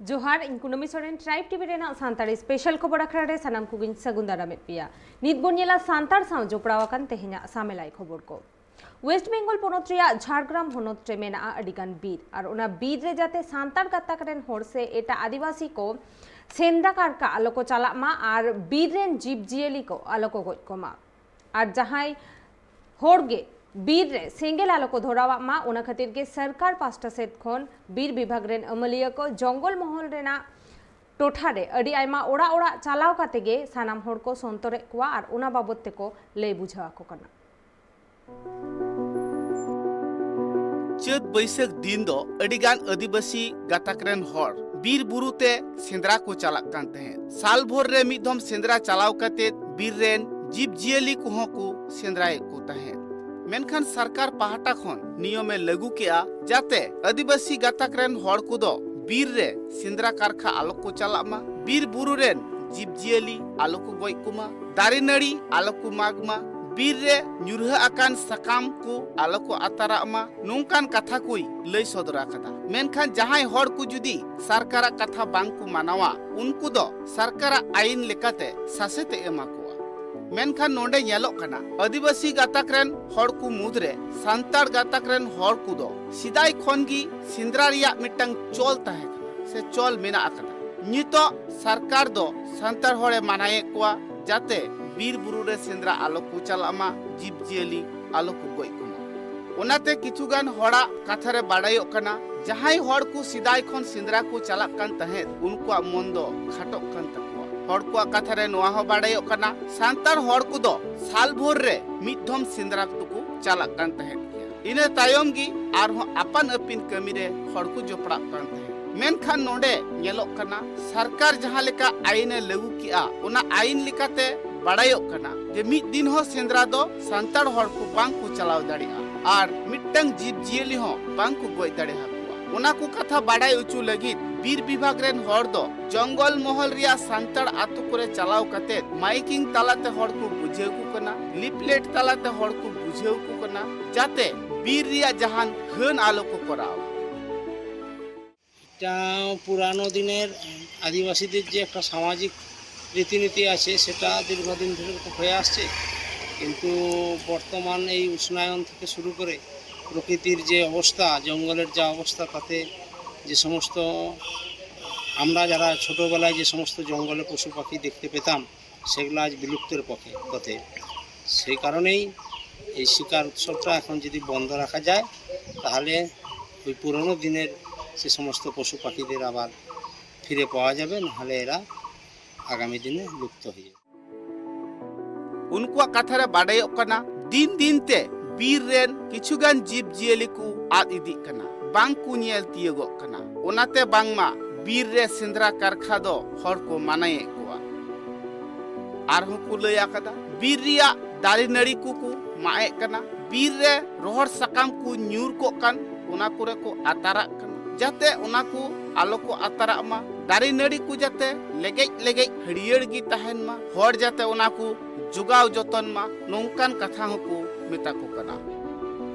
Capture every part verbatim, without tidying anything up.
ᱡᱚᱦᱟᱨ, ᱤᱧ ᱠᱩᱱᱟᱹᱢᱤ ᱥᱚᱨᱮᱱ, ᱴᱨᱟᱭᱤᱵᱽ ᱴᱤᱵᱷᱤ ᱨᱮᱱᱟᱜ ᱥᱟᱱᱛᱟᱲᱤ ᱥᱯᱮᱥᱟᱞ ᱠᱷᱚᱵᱚᱨ ᱟᱠᱷᱲᱟ ᱨᱮ ᱥᱟᱱᱟᱢ ᱠᱚᱜᱮᱧ ᱥᱟᱹᱜᱩᱱ ᱫᱟᱨᱟᱢᱮᱫ ᱯᱮᱭᱟ᱾ ᱱᱤᱛ ᱵᱚᱱ ᱧᱮᱞᱟ ᱥᱟᱱᱛᱟᱲ ᱥᱟᱶ ᱡᱚᱯᱲᱟᱣ ᱟᱠᱟᱱ ᱛᱮᱦᱮᱧᱟᱜ ᱥᱟᱢᱮᱞᱟᱭ ᱠᱷᱚᱵᱚᱨ ᱠᱚ᱾ ᱳᱭᱮᱥᱴ ᱵᱮᱝᱜᱚᱞ ᱯᱚᱱᱚᱛ ᱨᱮᱭᱟᱜ ᱡᱷᱟᱲᱜᱨᱟᱢ ᱦᱚᱱᱚᱛ ᱨᱮ ᱢᱮᱱᱟᱜᱼᱟ ᱟᱹᱰᱤᱜᱟᱱ ᱵᱤᱨ, ᱟᱨ ᱚᱱᱟ ᱵᱤᱨ ᱨᱮ ᱡᱟᱛᱮ ᱥᱟᱱᱛᱟᱲ ᱜᱟᱛᱟᱠ ᱨᱮᱱ ᱦᱚᱲ ᱥᱮ ᱮᱴᱟᱜ ᱟᱹᱫᱤᱵᱟᱹᱥᱤ ᱠᱚ ᱥᱮᱸᱫᱽᱨᱟ ᱠᱟᱨᱠᱟ ᱟᱞᱚ ᱠᱚ ᱪᱟᱞᱟᱜ ᱢᱟ ᱟᱨ ᱵᱤᱨ ᱨᱮᱱ ᱡᱤᱵᱽᱼᱡᱤᱭᱟᱹᱞᱤ ᱠᱚ ᱟᱞᱚ ᱠᱚ ᱜᱚᱡ ᱠᱚᱢᱟ, ᱟᱨ ᱡᱟᱦᱟᱸᱭ ᱦᱚᱲ ᱜᱮ ᱵᱤᱨ ᱨᱮ ᱥᱮᱸᱜᱮᱞ ᱟᱞᱚ ᱠᱚ ᱫᱷᱚᱨᱟᱣᱟᱜ ᱢᱟ, ᱚᱱᱟ ᱠᱷᱟᱹᱛᱤᱨ ᱜᱮ ᱥᱚᱨᱠᱟᱨ ᱯᱟᱥᱴᱟ ᱥᱮᱫ ᱠᱷᱚᱱ ᱵᱤᱨ ᱵᱤᱵᱷᱟᱜᱽ ᱨᱮᱱ ᱟᱹᱢᱟᱹᱞᱤᱭᱟᱹ ᱠᱚ ᱡᱚᱝᱜᱚᱞ ᱢᱚᱦᱚᱞ ᱨᱮᱱᱟᱜ ᱴᱚᱴᱷᱟ ᱨᱮ ᱟᱹᱰᱤ ᱟᱭᱢᱟ ᱚᱲᱟᱜ ᱚᱲᱟᱜ ᱪᱟᱞᱟᱣ ᱠᱟᱛᱮ ᱜᱮ ᱥᱟᱱᱟᱢ ᱦᱚᱲ ᱠᱚ ᱥᱚᱱᱛᱚᱨᱮᱫ ᱠᱚᱣᱟ ᱟᱨ ᱚᱱᱟ ᱵᱟᱵᱚᱫ ᱛᱮᱠᱚ ᱞᱟᱹᱭ ᱵᱩᱡᱷᱟᱹᱣ ᱟᱠᱚ ᱠᱟᱱᱟ᱾ ᱪᱟᱹᱛ ᱵᱟᱹᱭᱥᱟᱹᱠᱷ ᱫᱤᱱ ᱫᱚ ᱟᱹᱰᱤᱜᱟᱱ ᱟᱹᱫᱤᱵᱟᱹᱥᱤ ᱜᱟᱛᱟᱠ ᱨᱮᱱ ᱦᱚᱲ ᱵᱤᱨ ᱵᱩᱨᱩ ᱛᱮ ᱥᱮᱸᱫᱽᱨᱟ ᱠᱚ ᱪᱟᱞᱟᱜ ᱠᱟᱱ ᱛᱟᱦᱮᱸᱫ᱾ ᱥᱟᱞ ᱵᱷᱳᱨ ᱨᱮ ᱢᱤᱫ ᱫᱷᱚᱢ ᱥᱮᱸᱫᱽᱨᱟ ᱪᱟᱞᱟᱣ ᱠᱟᱛᱮ ᱵᱤᱨ ᱨᱮᱱ ᱡᱤᱵᱽ ᱡᱤᱭᱟᱹᱞᱤ ᱠᱚᱦᱚᱸ ᱠᱚ ᱥᱮᱸᱫᱽᱨᱟᱭᱮᱫ ᱠᱚ ᱛᱟᱦᱮᱸᱫ᱾ ᱢᱮᱱᱠᱷᱟᱱ ᱥᱚᱨᱠᱟᱨ ᱯᱟᱦᱴᱟ ᱠᱷᱚᱱ ᱱᱤᱭᱚᱢᱮ ᱞᱟᱹᱜᱩ ᱠᱮᱜᱼᱟ, ᱡᱟᱛᱮ ᱟᱹᱫᱤᱵᱟᱹᱥᱤ ᱜᱟᱛᱟᱠ ᱨᱮᱱ ᱦᱚᱲ ᱠᱚᱫᱚ ᱵᱤᱨ ᱨᱮ ᱥᱮᱸᱫᱽᱨᱟ ᱠᱟᱨᱠᱷᱟ ᱟᱞᱚ ᱠᱚ ᱪᱟᱞᱟᱜ ᱢᱟ, ᱵᱤᱨ ᱵᱩᱨᱩ ᱨᱮᱱ ᱡᱤᱵᱽ ᱡᱤᱭᱟᱹᱞᱤ ᱟᱞᱚ ᱠᱚ ᱜᱚᱡ ᱠᱚᱢᱟ, ᱫᱟᱨᱮ ᱱᱟᱹᱲᱤ ᱟᱞᱚ ᱠᱚ ᱢᱟᱜᱽ ᱢᱟ, ᱵᱤᱨ ᱨᱮ ᱧᱩᱨᱦᱟᱹ ᱟᱠᱟᱱ ᱥᱟᱠᱟᱢ ᱠᱚ ᱟᱞᱚ ᱠᱚ ᱟᱛᱟᱨᱟᱜ ᱢᱟ, ᱱᱚᱝᱠᱟᱱ ᱠᱟᱛᱷᱟ ᱠᱚᱭ ᱞᱟᱹᱭ ᱥᱚᱫᱚᱨ ᱟᱠᱟᱫᱟ᱾ ᱢᱮᱱᱠᱷᱟᱱ ᱡᱟᱦᱟᱸᱭ ᱦᱚᱲ ᱠᱚ ᱡᱩᱫᱤ ᱥᱚᱨᱠᱟᱨᱟᱜ ᱠᱟᱛᱷᱟ ᱵᱟᱝ ᱠᱚ ᱢᱟᱱᱟᱣᱟ, ᱩᱱᱠᱩ ᱫᱚ ᱥᱚᱨᱠᱟᱨᱟᱜ ᱟᱭᱤᱱ ᱞᱮᱠᱟᱛᱮ ᱥᱟᱥᱮᱛ ᱮ ᱮᱢᱟ ᱠᱚᱣᱟ᱾ ᱢᱮᱱᱠᱷᱟᱱ ᱱᱚᱰᱮ ᱧᱮᱞᱚᱜ ᱠᱟᱱᱟ, ᱟᱹᱫᱤᱵᱟᱹᱥᱤ ᱜᱟᱛᱟᱠ ᱨᱮᱱ ᱦᱚᱲ ᱠᱚ ᱢᱩᱫᱽᱨᱮ ᱥᱟᱱᱛᱟᱲ ᱜᱟᱛᱟᱠ ᱨᱮᱱ ᱦᱚᱲ ᱠᱚᱫᱚ ᱥᱮᱫᱟᱭ ᱠᱷᱚᱱ ᱜᱮ ᱥᱮᱸᱫᱽᱨᱟ ᱨᱮᱭᱟᱜ ᱢᱤᱫᱴᱟᱝ ᱪᱚᱞ ᱛᱟᱦᱮᱸ ᱠᱟᱱᱟ ᱥᱮ ᱪᱚᱞ ᱢᱮᱱᱟᱜ ᱟᱠᱟᱫᱟ᱾ ᱱᱤᱛᱚᱜ ᱥᱚᱨᱠᱟᱨ ᱫᱚ ᱥᱟᱱᱛᱟᱲ ᱦᱚᱲᱮ ᱢᱟᱱᱟᱭᱮᱫ ᱠᱚᱣᱟ, ᱡᱟᱛᱮ ᱵᱤᱨ ᱵᱩᱨᱩ ᱨᱮ ᱥᱮᱸᱫᱽᱨᱟ ᱟᱞᱚ ᱠᱚ ᱪᱟᱞᱟᱜ ᱢᱟ, ᱡᱤᱵᱽ ᱡᱤᱭᱟᱹᱞᱤ ᱟᱞᱚ ᱠᱚ ᱜᱚᱡ ᱠᱚᱢᱟ᱾ ᱚᱱᱟᱛᱮ ᱠᱤᱪᱷᱩ ᱜᱟᱱ ᱦᱚᱲᱟᱜ ᱠᱟᱛᱷᱟ ᱨᱮ ᱵᱟᱰᱟᱭᱚᱜ ᱠᱟᱱᱟ, ᱡᱟᱦᱟᱸᱭ ᱦᱚᱲ ᱠᱚ ᱥᱮᱫᱟᱭ ᱠᱷᱚᱱ ᱥᱮᱸᱫᱽᱨᱟ ᱠᱚ ᱪᱟᱞᱟᱜ ᱠᱟᱱ ᱛᱟᱦᱮᱸᱫ, ᱩᱱᱠᱩᱣᱟᱜ ᱢᱚᱱ ᱫᱚ ᱠᱷᱟᱴᱚᱜ ᱠᱟᱱ ᱛᱟᱠᱚᱣᱟ᱾ ᱦᱚᱲ ᱠᱚᱣᱟᱜ ᱠᱟᱛᱷᱟ ᱨᱮ ᱱᱚᱣᱟ ᱦᱚᱸ ᱵᱟᱰᱟᱭᱚᱜ ᱠᱟᱱᱟ, ᱥᱟᱱᱛᱟᱲ ᱦᱚᱲ ᱠᱚᱫᱚ ᱥᱟᱞ ᱵᱷᱳᱨ ᱨᱮ ᱢᱤᱫ ᱫᱷᱚᱢ ᱥᱮᱸᱫᱽᱨᱟ ᱫᱚᱠᱚ ᱪᱟᱞᱟᱜ ᱠᱟᱱ ᱛᱟᱦᱮᱸᱫ ᱜᱮᱭᱟ᱾ ᱤᱱᱟᱹ ᱛᱟᱭᱚᱢ ᱜᱮ ᱟᱨᱦᱚᱸ ᱟᱯᱟᱱ ᱟᱹᱯᱤᱱ ᱠᱟᱹᱢᱤ ᱨᱮ ᱦᱚᱲ ᱠᱚ ᱡᱚᱯᱲᱟᱜ ᱠᱟᱱ ᱛᱟᱦᱮᱸᱫ᱾ ᱢᱮᱱᱠᱷᱟᱱ ᱱᱚᱰᱮ ᱧᱮᱞᱚᱜ ᱠᱟᱱᱟ, ᱥᱚᱨᱠᱟᱨ ᱡᱟᱦᱟᱸ ᱞᱮᱠᱟ ᱟᱭᱤᱱ ᱮ ᱞᱟᱹᱜᱩ ᱠᱮᱜᱼᱟ, ᱚᱱᱟ ᱟᱭᱤᱱ ᱞᱮᱠᱟᱛᱮ ᱵᱟᱲᱟᱭᱚᱜ ᱠᱟᱱᱟ ᱡᱮ ᱢᱤᱫ ᱫᱤᱱ ᱦᱚᱸ ᱥᱮᱸᱫᱽᱨᱟ ᱫᱚ ᱥᱟᱱᱛᱟᱲ ᱦᱚᱲ ᱠᱚ ᱵᱟᱝ ᱠᱚ ᱪᱟᱞᱟᱣ ᱫᱟᱲᱮᱭᱟᱜᱼᱟ ᱟᱨ ᱢᱤᱫᱴᱟᱝ ᱡᱤᱵᱽ ᱡᱤᱭᱟᱹᱞᱤ ᱦᱚᱸ ᱵᱟᱝ ᱠᱚ ᱜᱚᱡ ᱫᱟᱲᱮ ᱟᱠᱚᱣᱟ᱾ ᱚᱱᱟ ᱠᱚ ᱠᱟᱛᱷᱟ ᱵᱟᱲᱟᱭ ᱦᱚᱪᱚ ᱞᱟᱹᱜᱤᱫ ᱵᱤᱨ ᱵᱤᱵᱷᱟᱜᱽ ᱨᱮᱱ ᱦᱚᱲ ᱫᱚ ᱡᱚᱝᱜᱚᱞ ᱢᱚᱦᱚᱞ ᱨᱮᱭᱟᱜ ᱥᱟᱱᱛᱟᱲ ᱟᱛᱳ ᱠᱚᱨᱮ ᱪᱟᱞᱟᱣ ᱠᱟᱛᱮ ᱢᱟᱭᱠᱤᱝ ᱛᱟᱞᱟᱛᱮ ᱦᱚᱲ ᱠᱚ ᱵᱩᱡᱷᱟᱹᱣ ᱠᱚ ᱠᱟᱱᱟ, ᱞᱤᱯᱞᱮᱴ ᱛᱟᱞᱟᱛᱮ ᱦᱚᱲ ᱠᱚ ᱵᱩᱡᱷᱟᱹᱣ ᱠᱚ ᱠᱟᱱᱟ, ᱡᱟᱛᱮ ᱵᱤᱨ ᱨᱮᱭᱟᱜ ᱡᱟᱦᱟᱱ ᱦᱟᱹᱱ ᱟᱞᱚ ᱠᱚ ᱠᱚᱨᱟᱣ᱾ এটা পুরানো দিনের আদিবাসীদের যে একটা সামাজিক রীতিনীতি আছে, সেটা দীর্ঘদিন ধরে হয়ে আসছে। কিন্তু বর্তমান এই উষ্ণায়ন থেকে শুরু করে প্রকৃতির যে অবস্থা, জঙ্গলের যা অবস্থা, তাতে যে সমস্ত আমরা যারা ছোটোবেলায় যে সমস্ত জঙ্গলে পশু পাখি দেখতে পেতাম, সেগুলো আজ বিলুপ্তের পথে পথে। সেই কারণেই এই শিকার উৎসবটা এখন যদি বন্ধ রাখা যায়, তাহলে ওই পুরনো দিনের সে সমস্ত পশু পাখিদের আবার ফিরে পাওয়া যাবে, নাহলে এরা আগামী দিনে লুপ্ত হয়ে যাবে। ᱩᱱᱠᱩᱣᱟᱜ ᱠᱟᱛᱷᱟ ᱨᱮ ᱵᱟᱰᱟᱭᱚᱜ ᱠᱟᱱᱟ, ᱫᱤᱱ ᱫᱤᱱ ᱛᱮ ᱵᱤᱨ ᱨᱮᱱ ᱠᱤᱪᱷᱩ ᱜᱟᱱ ᱡᱤᱵᱽ ᱡᱤᱭᱟᱹᱞᱤ ᱠᱚ ᱟᱫ ᱤᱫᱤᱜ ᱠᱟᱱᱟ, ᱵᱟᱝ ᱠᱚ ᱧᱮᱞ ᱛᱤᱭᱳᱜᱚᱜ ᱠᱟᱱᱟ᱾ ᱚᱱᱟᱛᱮ ᱵᱟᱝᱢᱟ ᱵᱤᱨ ᱨᱮ ᱥᱮᱸᱫᱽᱨᱟ ᱠᱟᱨᱠᱷᱟ ᱫᱚ ᱦᱚᱲ ᱠᱚ ᱢᱟᱱᱟᱭᱮᱫ ᱠᱚᱣᱟ᱾ ᱟᱨᱦᱚᱸ ᱠᱚ ᱞᱟᱹᱭ ᱟᱠᱟᱫᱟ, ᱵᱤᱨ ᱨᱮᱭᱟᱜ ᱫᱟᱨᱮ ᱱᱟᱹᱲᱤ ᱠᱚᱠᱚ ᱢᱟᱜ ᱮᱫ ᱠᱟᱱᱟ, ᱵᱤᱨ ᱨᱮ ᱨᱚᱦᱚᱲ ᱥᱟᱠᱟᱢ ᱠᱚ ᱧᱩᱨ ᱠᱚᱜ ᱠᱟᱱ, ᱚᱱᱟ ᱠᱚᱨᱮ ᱠᱚ ᱟᱛᱟᱨᱟᱜ ᱠᱟᱱᱟ, ᱡᱟᱛᱮ ᱚᱱᱟ ᱠᱚ ᱟᱞᱚ ᱠᱚ ᱟᱛᱟᱨᱟᱜ ᱢᱟ, ᱫᱟᱨᱮ ᱱᱟᱹᱲᱤ ᱠᱚ ᱡᱟᱛᱮ ᱞᱮᱜᱮᱡ ᱞᱮᱜᱮᱡ ᱦᱟᱹᱨᱭᱟᱹᱲ ᱜᱮ ᱛᱟᱦᱮᱱ ᱢᱟ, ᱦᱚᱲ ᱡᱟᱛᱮ ᱚᱱᱟ ᱠᱚ ᱡᱚᱜᱟᱣ ᱡᱚᱛᱚᱱ ᱢᱟ, ᱱᱚᱝᱠᱟᱱ ᱠᱟᱛᱷᱟ ᱦᱚᱸᱠᱚ ᱢᱮᱛᱟ ᱠᱚ ᱠᱟᱱᱟ᱾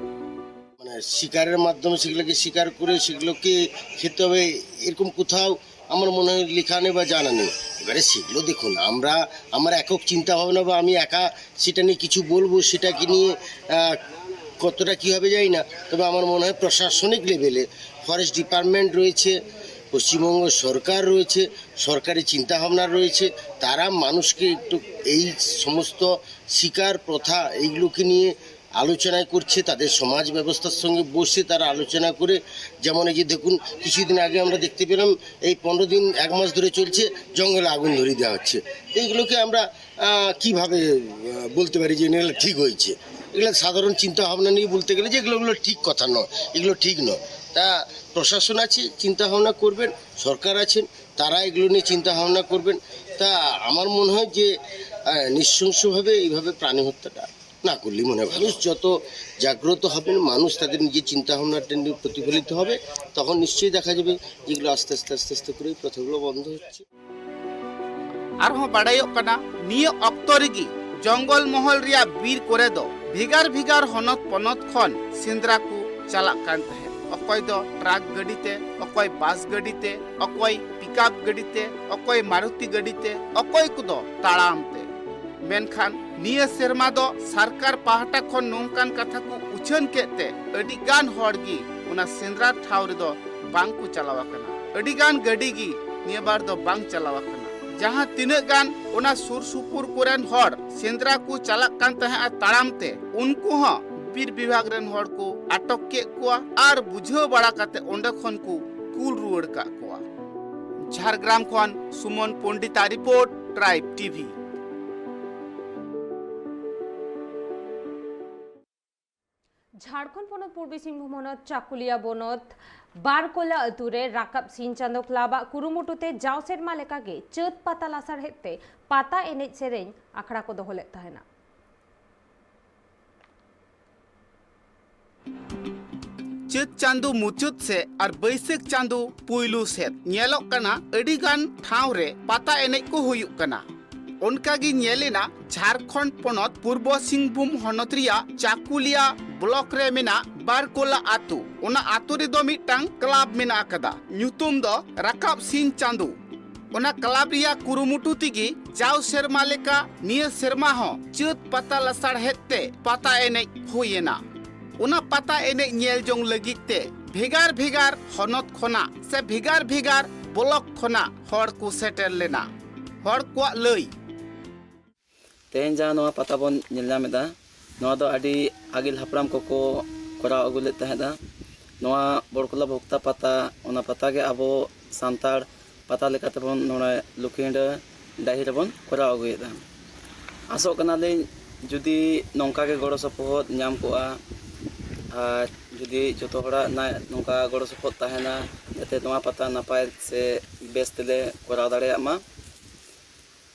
মানে শিকারের মাধ্যমে সেগুলোকে শিকার করে সেগুলোকে খেতে হবে, এরকম কোথাও আমার মনে হয় লেখা নেই বা জানা নেই। এবারে সেগুলো দেখুন, আমরা আমার একক চিন্তা ভাবনা বা আমি একা সেটা নিয়ে কিছু বলবো, সেটাকে নিয়ে আহ, কতটা কী হবে জানি না। তবে আমার মনে হয় প্রশাসনিক লেভেলে ফরেস্ট ডিপার্টমেন্ট রয়েছে, পশ্চিমবঙ্গ সরকার রয়েছে, সরকারি চিন্তাভাবনা রয়েছে, তারা মানুষকে একটু এই সমস্ত শিকার প্রথা এইগুলোকে নিয়ে আলোচনা করছে, তাদের সমাজ ব্যবস্থার সঙ্গে বসে তারা আলোচনা করে। যেমন এই যে দেখুন, কিছুদিন আগে আমরা দেখতে পেলাম এই পনেরো দিন, এক মাস ধরে চলছে, জঙ্গলে আগুন ধরিয়ে দেওয়া হচ্ছে। এইগুলোকে আমরা আহ, কিভাবে আহ, বলতে পারি যে এগুলো ঠিক হয়েছে? এগুলো সাধারণ চিন্তা ভাবনা নিয়ে বলতে গেলে যে এগুলো এগুলো ঠিক কথা নয়, এগুলো ঠিক নয়। তা প্রশাসন আছে, চিন্তা ভাবনা করবেন, সরকার আছেন, তারা এগুলো নিয়ে চিন্তা ভাবনা করবেন। তা আমার মনে হয় যে আহ, নৃশংসভাবে এইভাবে প্রাণী হত্যাটা না করলেই মনে হয়। মানুষ যত জাগ্রত হবেন, মানুষ তাদের নিজের চিন্তা ভাবনাটা নিয়ে প্রতিফলিত হবে, তখন নিশ্চয়ই দেখা যাবে যেগুলো আস্তে আস্তে আস্তে আস্তে করে এই প্রথাগুলো বন্ধ হচ্ছে। ᱟᱨᱦᱚᱸ ᱵᱟᱰᱟᱭᱚᱜ ᱠᱟᱱᱟ, ᱱᱤᱭᱟᱹ ᱚᱠᱛᱚ ᱨᱮᱜᱮ ᱡᱚᱝᱜᱚᱞ ᱢᱚᱦᱚᱞ ᱨᱮᱭᱟᱜ ᱵᱤᱨ ᱠᱚᱨᱮ ᱫᱚ ᱵᱷᱮᱜᱟᱨ ᱵᱷᱮᱜᱟᱨ ᱦᱚᱱᱚᱛ ᱯᱚᱱᱚᱛ ᱠᱷᱚᱱ ᱥᱮᱸᱫᱽᱨᱟ ᱠᱚ ᱪᱟᱞᱟᱜ ᱠᱟᱱ ᱛᱟᱦᱮᱸᱫ᱾ ᱚᱠᱚᱭ ᱫᱚ ᱴᱨᱟᱠ ᱜᱟᱹᱰᱤ ᱛᱮ, ᱚᱠᱚᱭ ᱵᱟᱥ ᱜᱟᱹᱰᱤ ᱛᱮ, ᱚᱠᱚᱭ ᱯᱤᱠᱟᱯ ᱜᱟᱹᱰᱤ ᱛᱮ, ᱚᱠᱚᱭ ᱢᱟᱨᱩᱛᱤ ᱜᱟᱹᱰᱤ ᱛᱮ, ᱚᱠᱚᱭ ᱠᱚᱫᱚ ᱛᱟᱲᱟᱢ ᱛᱮ᱾ ᱢᱮᱱᱠᱷᱟᱱ ᱱᱤᱭᱟᱹ ᱥᱮᱨᱢᱟ ᱫᱚ ᱥᱚᱨᱠᱟᱨ ᱯᱟᱦᱴᱟ ᱠᱷᱚᱱ ᱱᱚᱝᱠᱟᱱ ᱠᱟᱛᱷᱟ ᱠᱚ ᱩᱪᱷᱟᱹᱱ ᱠᱮᱫ ᱛᱮ ᱟᱹᱰᱤ ᱜᱟᱱ ᱦᱚᱲ ᱜᱮ ᱚᱱᱟ ᱥᱮᱸᱫᱽᱨᱟ ᱴᱷᱟᱶ ᱨᱮᱫᱚ ᱵᱟᱝ ᱠᱚ ᱪᱟᱞᱟᱣ ᱟᱠᱟᱱᱟ᱾ ᱟᱹᱰᱤ ᱜᱟᱱ ᱜᱟᱹᱰᱤ ᱜᱮ ᱱᱤᱭᱟᱹ ᱵᱟᱨ ᱫᱚ ᱵᱟᱝ ᱪᱟᱞᱟᱣ ᱟᱠᱟᱱᱟ᱾ ᱡᱟᱦᱟᱸ ᱛᱤᱱᱟᱹᱜ ᱜᱟᱱ ᱚᱱᱟ ᱥᱩᱨ ᱥᱩᱯᱩᱨ ᱠᱚᱨᱮᱱ ᱦᱚᱲ ᱥᱮᱸᱫᱽᱨᱟ ᱠᱚ ᱪᱟᱞᱟᱜ ᱠᱟᱱ ᱛᱟᱦᱮᱸᱫᱼᱟ ᱛᱟᱲᱟᱢ ᱛᱮ, ᱩᱱᱠᱩ ᱦᱚᱸ ᱵᱤᱨ ᱵᱤᱵᱷᱟᱜᱽ ᱨᱮᱱ ᱦᱚᱲ ᱠᱚ ᱟᱴᱚᱠ ᱠᱮᱫ ᱠᱚᱣᱟ ᱟᱨ ᱵᱩᱡᱷᱟᱹᱣ ᱵᱟᱲᱟ ᱠᱟᱛᱮ ᱚᱸᱰᱮ ᱠᱷᱚᱱ ᱠᱚ ᱠᱩᱞ ᱨᱩᱣᱟᱹᱲ ᱠᱟᱜ ᱠᱚᱣᱟ᱾ ᱡᱷᱟᱲᱜᱨᱟᱢ ᱠᱷᱚᱱ ᱥᱩᱢᱚᱱ ᱯᱚᱱᱰᱤᱛᱟᱜ ᱨᱤᱯᱳᱨᱴ, ᱴᱨᱟᱭᱤᱵᱽ ᱴᱤᱵᱷᱤ᱾ ᱡᱷᱟᱲᱠᱷᱚᱸᱰ ᱯᱚᱱᱚᱛ ᱯᱩᱨᱵᱤ ᱥᱤᱝᱵᱷᱩᱢ ᱦᱚᱱᱚᱛ ᱪᱟᱠᱩᱞᱤᱭᱟ ᱵᱚᱱᱚᱛ ᱵᱟᱨᱠᱚᱞᱟ ᱟᱹᱛᱩ ᱨᱮ ᱨᱟᱠᱟᱵ ᱥᱤᱧ ᱪᱟᱸᱫᱚ ᱠᱞᱟᱵᱽ ᱟᱜ ᱠᱩᱨᱩᱢᱩᱴᱩ ᱛᱮ ᱡᱟᱣ ᱥᱮᱨᱢᱟ ᱞᱮᱠᱟᱜᱮ ᱪᱟᱹᱛ ᱯᱟᱛᱟ ᱞᱟᱥᱟᱲᱦᱮᱫ ᱛᱮ ᱯᱟᱛᱟ ᱮᱱᱮᱡ ᱥᱮᱨᱮᱧ ᱟᱠᱷᱲᱟ ᱠᱚ ᱫᱚᱦᱚ ᱞᱮᱫ ᱛᱟᱦᱮᱱᱟ᱾ ᱪᱟᱹᱛ ᱪᱟᱸᱫᱚ ᱢᱩᱪᱟᱹᱫ ᱥᱮᱫ ᱟᱨ ᱵᱟᱹᱭᱥᱟᱹᱠᱷ ᱪᱟᱸᱫᱚ ᱯᱩᱭᱞᱩ ᱥᱮᱫ ᱧᱮᱞᱚᱜ ᱠᱟᱱᱟ ᱟᱹᱰᱤ ᱜᱟᱱ ᱴᱷᱟᱶ ᱨᱮ ᱯᱟᱛᱟ ᱮᱱᱮᱡ ᱠᱚ ᱦᱩᱭᱩᱜ ᱠᱟᱱᱟ᱾ ᱚᱱᱠᱟ ᱜᱮ ᱧᱮᱞ ᱮᱱᱟ ᱡᱷᱟᱲᱠᱷᱚᱸᱰ ᱯᱚᱱᱚᱛ ᱯᱩᱨᱵᱚ ᱥᱤᱝᱵᱷᱩᱢ ᱦᱚᱱᱚᱛ ᱨᱮᱭᱟᱜ ᱪᱟᱠᱩᱞᱤᱭᱟ ᱵᱞᱚᱠ ᱨᱮ ᱢᱮᱱᱟᱜ ᱵᱟᱨᱠᱚᱞᱟ ᱟᱛᱳ᱾ ᱚᱱᱟ ᱟᱛᱳ ᱨᱮᱫᱚ ᱢᱤᱫᱴᱟᱝ ᱠᱞᱟᱵᱽ ᱢᱮᱱᱟᱜ ᱟᱠᱟᱫᱟ, ᱧᱩᱛᱩᱢ ᱫᱚ ᱨᱟᱠᱟᱵ ᱥᱤᱧ ᱪᱟᱸᱫᱚ᱾ ᱚᱱᱟ ᱠᱞᱟᱵᱽ ᱨᱮᱭᱟᱜ ᱠᱩᱨᱩᱢᱩᱴᱩ ᱛᱮᱜᱮ ᱡᱟᱣ ᱥᱮᱨᱢᱟ ᱞᱮᱠᱟ ᱱᱤᱭᱟᱹ ᱥᱮᱨᱢᱟ ᱦᱚᱸ ᱪᱟᱹᱛ ᱯᱟᱛᱟ ᱞᱟᱥᱟᱲᱦᱮᱫ ᱛᱮ ᱯᱟᱛᱟ ᱮᱱᱮᱡ ᱦᱩᱭ ᱮᱱᱟ᱾ ᱚᱱᱟ ᱯᱟᱛᱟ ᱮᱱᱮᱡ ᱧᱮᱞ ᱡᱚᱝ ᱞᱟᱹᱜᱤᱫ ᱛᱮ ᱵᱷᱮᱜᱟᱨ ᱵᱷᱮᱜᱟᱨ ᱦᱚᱱᱚᱛ ᱠᱷᱚᱱᱟᱜ ᱥᱮ ᱵᱷᱮᱜᱟᱨ ᱵᱷᱮᱜᱟᱨ ᱵᱞᱚᱠ ᱠᱷᱚᱱᱟᱜ ᱦᱚᱲ ᱠᱚ ᱥᱮᱴᱮᱨ ᱞᱮᱱᱟ᱾ ᱦᱚᱲ ᱠᱚᱣᱟᱜ ᱞᱟᱹᱭ᱾ ᱛᱮᱦᱮᱧ ᱡᱟᱦᱟᱸ ᱱᱚᱣᱟ ᱯᱟᱛᱟ ᱵᱚᱱ ᱧᱮᱞ ᱧᱟᱢ ᱮᱫᱟ, ᱱᱚᱣᱟ ᱫᱚ ᱟᱹᱰᱤ ᱟᱹᱜᱤᱞ ᱦᱟᱯᱲᱟᱢ ᱠᱚᱠᱚ ᱠᱚᱨᱟᱣ ᱟᱹᱜᱩ ᱞᱮᱫ ᱛᱟᱦᱮᱸᱫᱼᱟ᱾ ᱱᱚᱣᱟ ᱵᱚᱲᱠᱚᱞᱟ ᱵᱷᱚᱠᱛᱟ ᱯᱟᱛᱟ, ᱚᱱᱟ ᱯᱟᱛᱟ ᱜᱮ ᱟᱵᱚ ᱥᱟᱱᱛᱟᱲ ᱯᱟᱛᱟ ᱞᱮᱠᱟ ᱛᱮᱵᱚᱱ ᱱᱚᱰᱮ ᱞᱩᱠᱷᱤᱰᱟᱹ ᱰᱟᱹᱦᱤ ᱨᱮᱵᱚᱱ ᱠᱚᱨᱟᱣ ᱟᱹᱜᱩᱭᱮᱫᱟ᱾ ᱟᱥᱚᱜ ᱠᱟᱱᱟᱞᱤᱧ ᱡᱩᱫᱤ ᱱᱚᱝᱠᱟ ᱜᱮ ᱜᱚᱲᱚ ᱥᱚᱯᱚᱦᱚᱫ ᱧᱟᱢ ᱠᱚᱜᱼᱟ ᱟᱨ ᱡᱩᱫᱤ ᱡᱚᱛᱚ ᱦᱚᱲᱟᱜ ᱱᱟ-, ᱱᱚᱝᱠᱟ ᱜᱚᱲᱚ ᱥᱚᱯᱚᱦᱚᱫ ᱛᱟᱦᱮᱱᱟ, ᱡᱟᱛᱮ ᱱᱚᱣᱟ ᱯᱟᱛᱟ ᱱᱟᱯᱟᱭ ᱥᱮ ᱵᱮᱥ ᱛᱮᱞᱮ ᱠᱚᱨᱟᱣ ᱫᱟᱲᱮᱭᱟᱜ ᱢᱟ᱾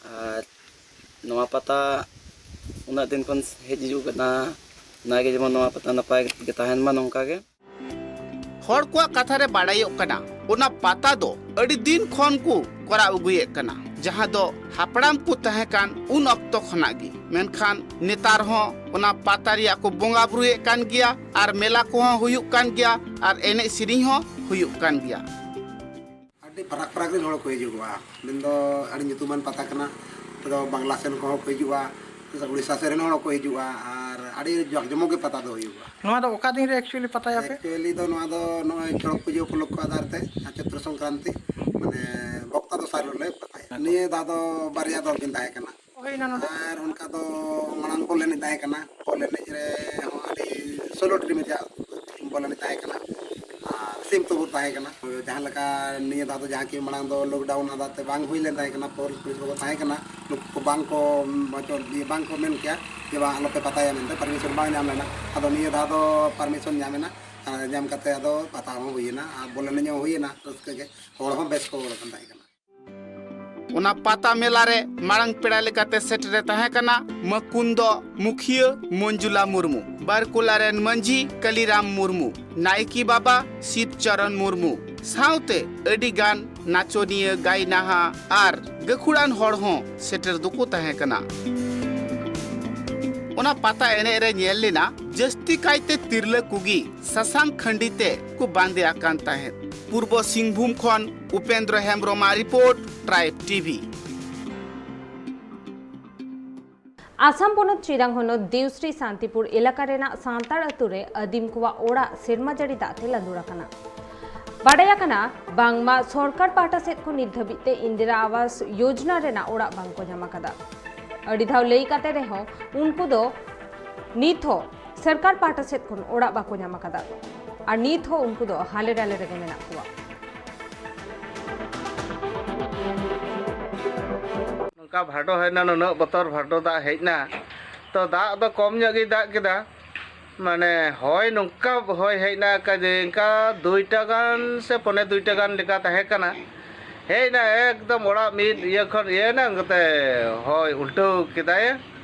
ᱟᱨ ᱱᱚᱣᱟ ᱯᱟᱛᱟ ᱩᱱᱟᱹᱜ ᱫᱤᱱ ᱠᱷᱚᱱ ᱦᱮᱡ ᱦᱤᱡᱩᱜ ᱠᱟᱱᱟ, ᱚᱱᱟᱜᱮ ᱡᱮᱢᱚᱱ ᱱᱚᱣᱟ ᱯᱟᱛᱟ ᱱᱟᱯᱟᱭ ᱜᱮ ᱛᱟᱦᱮᱱ ᱢᱟ ᱱᱚᱝᱠᱟ ᱜᱮ᱾ ᱦᱚᱲ ᱠᱚᱣᱟᱜ ᱠᱟᱛᱷᱟ ᱨᱮ ᱵᱟᱲᱟᱭᱚᱜ ᱠᱟᱱᱟ, ᱚᱱᱟ ᱯᱟᱛᱟ ᱫᱚ ᱟᱹᱰᱤ ᱫᱤᱱ ᱠᱷᱚᱱ ᱠᱚ ᱠᱚᱨᱟᱣ ᱟᱹᱜᱩᱭᱮᱫ ᱠᱟᱱᱟ᱾ ᱡᱟᱦᱟᱸ ᱫᱚ ᱦᱟᱯᱲᱟᱢ ᱠᱚ ᱛᱟᱦᱮᱸ ᱠᱟᱱ ᱩᱱ ᱚᱠᱛᱚ ᱠᱷᱚᱱᱟᱜ ᱜᱮ᱾ ᱢᱮᱱᱠᱷᱟᱱ ᱱᱮᱛᱟᱨ ᱦᱚᱸ ᱚᱱᱟ ᱯᱟᱛᱟ ᱨᱮᱭᱟᱜ ᱠᱚ ᱵᱚᱸᱜᱟ ᱵᱩᱨᱩᱭᱮᱫ ᱠᱟᱱ ᱜᱮᱭᱟ, ᱟᱨ ᱢᱮᱞᱟ ᱠᱚᱦᱚᱸ ᱦᱩᱭᱩᱜ ᱠᱟᱱ ᱜᱮᱭᱟ, ᱟᱨ ᱮᱱᱮᱡ ᱥᱮᱨᱮᱧ ᱦᱚᱸ ᱦᱩᱭᱩᱜ ᱠᱟᱱ ᱜᱮᱭᱟ᱾ ᱟᱹᱰᱤ ᱯᱷᱟᱨᱟᱠ ᱯᱷᱟᱨᱟᱠ ᱨᱮᱱ ᱦᱚᱲ ᱠᱚ ᱦᱤᱡᱩᱜᱚᱜᱼᱟ᱾ ᱢᱮᱱᱫᱚ ᱟᱹᱰᱤ ᱧᱩᱛᱩᱢᱟᱱ ᱯᱟᱛᱟ ᱠᱟᱱᱟ᱾ ᱱᱚᱛᱮ ᱫᱚ ᱵᱟᱝᱞᱟ ᱥᱮᱱ ᱠᱚᱦᱚᱸ ᱠᱚ ᱦᱤᱡᱩᱜᱼᱟ, ᱩᱲᱤᱥᱥᱟ ᱥᱮᱱ ᱨᱮᱱ ᱦᱚᱲ ᱠᱚ ᱦᱤᱡᱩᱜᱼᱟ, ᱟᱨ ᱟᱹᱰᱤ ᱡᱟᱠ ᱡᱚᱢᱚᱠ ᱜᱮ ᱯᱟᱛᱟ ᱫᱚ ᱦᱩᱭᱩᱜᱼᱟ᱾ ᱱᱚᱣᱟ ᱫᱚ ᱚᱠᱟ ᱫᱤᱱ ᱨᱮ actually ᱯᱟᱛᱟᱭᱟᱯᱮ? Actually ᱫᱚ ᱱᱚᱣᱟ ᱫᱚ ᱱᱚᱜᱼᱚᱭ ᱪᱚᱲᱚᱠ ᱯᱩᱡᱟᱹ ᱩᱯᱚᱞᱚᱠᱠᱷᱚ ᱟᱫᱷᱟᱨ ᱛᱮ, ᱟᱨ ᱪᱳᱭᱛᱨᱚ ᱥᱚᱝᱠᱨᱟᱱᱛᱤ, ᱢᱟᱱᱮ ᱵᱚᱠᱛᱟ ᱫᱚᱥᱟᱨ ᱦᱤᱞᱳᱜ ᱞᱮ ᱯᱟᱛᱟᱭᱟ᱾ ᱱᱤᱭᱟᱹ ᱫᱷᱟᱣ ᱫᱚ ᱵᱟᱨᱭᱟ ᱫᱚᱞ ᱠᱤᱱ ᱛᱟᱦᱮᱸ ᱠᱟᱱᱟ᱾ ᱦᱩᱭᱱᱟ ᱱᱚᱰᱮ᱾ ᱟᱨ ᱚᱱᱠᱟ ᱫᱚ ᱢᱟᱲᱟᱝ ᱵᱚᱞ ᱮᱱᱮᱡ ᱛᱟᱦᱮᱸ ᱠᱟᱱᱟ, ᱵᱚᱞ ᱮᱱᱮᱡ ᱨᱮ ᱦᱚᱸ ᱟᱹᱰᱤ ᱥᱳᱞᱳ ᱴᱤᱢ ᱨᱮᱭᱟᱜ ᱵᱚᱞ ᱮᱱᱮᱡ ᱛᱟᱦᱮᱸ ᱠᱟᱱᱟ, ᱟᱨ ᱥᱤᱢ ᱛᱩᱯᱩᱫ ᱛᱟᱦᱮᱸ ᱠᱟᱱᱟ᱾ ᱡᱟᱦᱟᱸ ᱞᱮᱠᱟ ᱱᱤᱭᱟᱹ ᱫᱷᱟᱣ ᱫᱚ, ᱡᱟᱦᱟᱸ ᱠᱤ ᱢᱟᱲᱟᱝ ᱫᱚ ᱞᱚᱠᱰᱟᱣᱩᱱ ᱟᱫᱟᱨ ᱛᱮ ᱵᱟᱝ ᱦᱩᱭ ᱞᱮᱱ ᱛᱟᱦᱮᱸ ᱠᱟᱱᱟ, ᱯᱩᱞᱤᱥ ᱠᱚ ᱛᱟᱦᱮᱸ ᱠᱟᱱᱟ, ᱱᱩᱠᱩ ᱠᱚ ᱵᱟᱝ ᱠᱚ ᱵᱟᱝ ᱠᱚ ᱢᱮᱱ ᱠᱮᱭᱟ ᱡᱮ ᱵᱟᱝ ᱟᱞᱚᱯᱮ ᱯᱟᱛᱟᱭᱟ ᱢᱮᱱᱛᱮ, ᱯᱟᱨᱢᱤᱥᱚᱱ ᱵᱟᱝ ᱧᱟᱢ ᱞᱮᱱᱟ᱾ ᱟᱫᱚ ᱱᱤᱭᱟᱹ ᱫᱷᱟᱣ ᱫᱚ ᱯᱟᱨᱢᱤᱥᱚᱱ ᱧᱟᱢ ᱮᱱᱟ, ᱟᱨ ᱧᱟᱢ ᱠᱟᱛᱮ ᱟᱫᱚ ᱯᱟᱛᱟ ᱦᱚᱸ ᱦᱩᱭᱮᱱᱟ ᱟᱨ ᱵᱚᱞ ᱮᱱᱮᱡ ᱦᱚᱸ ᱦᱩᱭᱮᱱᱟ, ᱨᱟᱹᱥᱠᱟᱹ ᱜᱮ, ᱦᱚᱲ ᱦᱚᱸ ᱵᱮᱥ ᱠᱚ ᱦᱚᱲ ᱟᱠᱟᱱ ᱛᱟᱦᱮᱸ ᱠᱟᱱᱟ᱾ ᱚᱱᱟ ᱯᱟᱛᱟ ᱢᱮᱞᱟ ᱨᱮ ᱢᱟᱲᱟᱝ ᱯᱮᱲᱟ ᱞᱮᱠᱟᱛᱮ ᱥᱮᱴᱮᱨᱮ ᱛᱟᱦᱮᱸ ᱠᱟᱱᱟ ᱢᱟᱹᱠᱩᱱᱫᱚ ᱢᱩᱠᱷᱤᱭᱟᱹ ᱢᱚᱧᱡᱩᱞᱟ ᱢᱩᱨᱢᱩ, ᱵᱟᱨᱠᱩᱞᱟ ᱨᱮᱱ ᱢᱟᱹᱡᱷᱤ ᱠᱟᱞᱤᱨᱟᱢ ᱢᱩᱨᱢᱩ, ᱱᱟᱭᱠᱮ ᱵᱟᱵᱟ ᱥᱤᱵᱪᱚᱨᱚᱱ ᱢᱩᱨᱢᱩ, ᱥᱟᱶᱛᱮ ᱟᱹᱰᱤ ᱜᱟᱱ ᱱᱟᱪᱚᱱᱤᱭᱟᱹ, ᱜᱟᱭᱱᱟᱦᱟ ᱟᱨ ᱜᱟᱹᱠᱷᱩᱲᱟᱱ ᱦᱚᱲ ᱦᱚᱸ ᱥᱮᱴᱮᱨ ᱫᱚᱠᱚ ᱛᱟᱦᱮᱸ ᱠᱟᱱᱟ᱾ ᱚᱱᱟ ᱯᱟᱛᱟ ᱮᱱᱮᱡ ᱨᱮ ᱧᱮᱞ ᱞᱮᱱᱟ, ᱡᱟᱹᱥᱛᱤ ᱠᱟᱭᱛᱮ ᱛᱤᱨᱞᱟᱹ ᱠᱚᱜᱮ ᱥᱟᱥᱟᱝ ᱠᱷᱟᱹᱱᱰᱤ ᱛᱮ ᱠᱚ ᱵᱟᱸᱫᱮ ᱟᱠᱟᱱ ᱛᱟᱦᱮᱸᱫ᱾ ᱯᱩᱨᱵᱚ ᱥᱤᱝᱵᱷᱩᱢ ᱠᱷᱚᱱ ᱩᱯᱮᱱᱫᱨᱚ ᱦᱮᱢᱵᱨᱚᱢᱟᱜ ᱨᱤᱯᱳᱨᱴ, ᱴᱨᱟᱭᱤᱵᱽ ᱴᱤᱵᱷᱤ᱾ ᱟᱥᱟᱢ ᱯᱚᱱᱚᱛ ᱪᱤᱨᱟᱝ ᱦᱚᱱᱚᱛ ᱫᱤᱣᱥᱨᱤ ᱥᱟᱱᱛᱤᱯᱩᱨ ᱮᱞᱟᱠᱟ ᱨᱮᱱᱟᱜ ᱥᱟᱱᱛᱟᱲ ᱟᱹᱛᱩ ᱨᱮ ᱟᱹᱫᱤᱢ ᱠᱚᱣᱟᱜ ᱚᱲᱟᱜ ᱥᱮᱨᱢᱟ ᱡᱟᱹᱲᱤ ᱫᱟᱜ ᱛᱮ ᱞᱟᱸᱫᱩᱲ ᱟᱠᱟᱱᱟ᱾ ᱵᱟᱰᱟᱭ ᱟᱠᱟᱱᱟ ᱵᱟᱝᱢᱟ ᱥᱚᱨᱠᱟᱨ ᱯᱟᱦᱴᱟ ᱥᱮᱫ ᱠᱷᱚᱱ ᱱᱤᱛ ᱫᱷᱟᱹᱵᱤᱡ ᱛᱮ ᱤᱱᱫᱤᱨᱟ ᱟᱵᱟᱥ ᱭᱳᱡᱱᱟ ᱨᱮᱱᱟᱜ ᱚᱲᱟᱜ ᱵᱟᱝ ᱠᱚ ᱧᱟᱢ ᱟᱠᱟᱫᱟ᱾ ᱟᱹᱰᱤ ᱫᱷᱟᱣ ᱞᱟᱹᱭ ᱠᱟᱛᱮ ᱨᱮᱦᱚᱸ ᱩᱱᱠᱩ ᱫᱚ ᱱᱤᱛ ᱦᱚᱸ ᱥᱚᱨᱠᱟᱨ ᱯᱟᱦᱴᱟ ᱥᱮᱫ ᱠᱷᱚᱱ ᱚᱲᱟᱜ ᱵᱟᱠᱚ ᱧᱟᱢ ᱟᱠᱟᱫᱟ ᱟᱨ ᱱᱤᱛ ᱦᱚᱸ ᱩᱱᱠᱩ ᱫᱚ ᱦᱟᱞᱮ ᱰᱟᱞᱮ ᱨᱮᱜᱮ ᱢᱮᱱᱟᱜ ᱠᱚᱣᱟ᱾ ᱱᱚᱝᱠᱟ ᱵᱷᱟᱫᱚ ᱦᱮᱡ ᱮᱱᱟ, ᱱᱩᱱᱟᱹᱜ ᱵᱚᱛᱚᱨ ᱵᱷᱟᱫᱚ ᱫᱟᱜ ᱦᱮᱡ ᱮᱱᱟ᱾ ᱛᱚ, ᱫᱟᱜ ᱫᱚ ᱠᱚᱢ ᱧᱚᱜ ᱜᱮᱭ ᱫᱟᱜ ᱠᱮᱫᱟ, ᱢᱟᱱᱮ ᱦᱚᱭ ᱱᱚᱝᱠᱟ ᱦᱚᱭ ᱦᱮᱡ ᱮᱱᱟ, ᱚᱱᱠᱟ ᱡᱮ ᱤᱱᱠᱟ ᱫᱩᱭᱴᱟ ᱜᱟᱱ ᱥᱮ ᱯᱚᱱᱮ ᱫᱩᱭᱴᱟ ᱜᱟᱱ ᱞᱮᱠᱟ ᱛᱟᱦᱮᱸ ᱠᱟᱱᱟ᱾ ᱦᱮᱡ ᱮᱱᱟ, ᱮᱠᱫᱚᱢ ᱚᱲᱟᱜ ᱢᱤᱫ ᱤᱭᱟᱹ ᱠᱷᱚᱱ ᱤᱭᱟᱹ ᱮᱱᱟ, ᱚᱱᱠᱟᱛᱮ ᱦᱚᱭ ᱩᱞᱴᱟᱹᱣ ᱠᱮᱫᱟᱭ᱾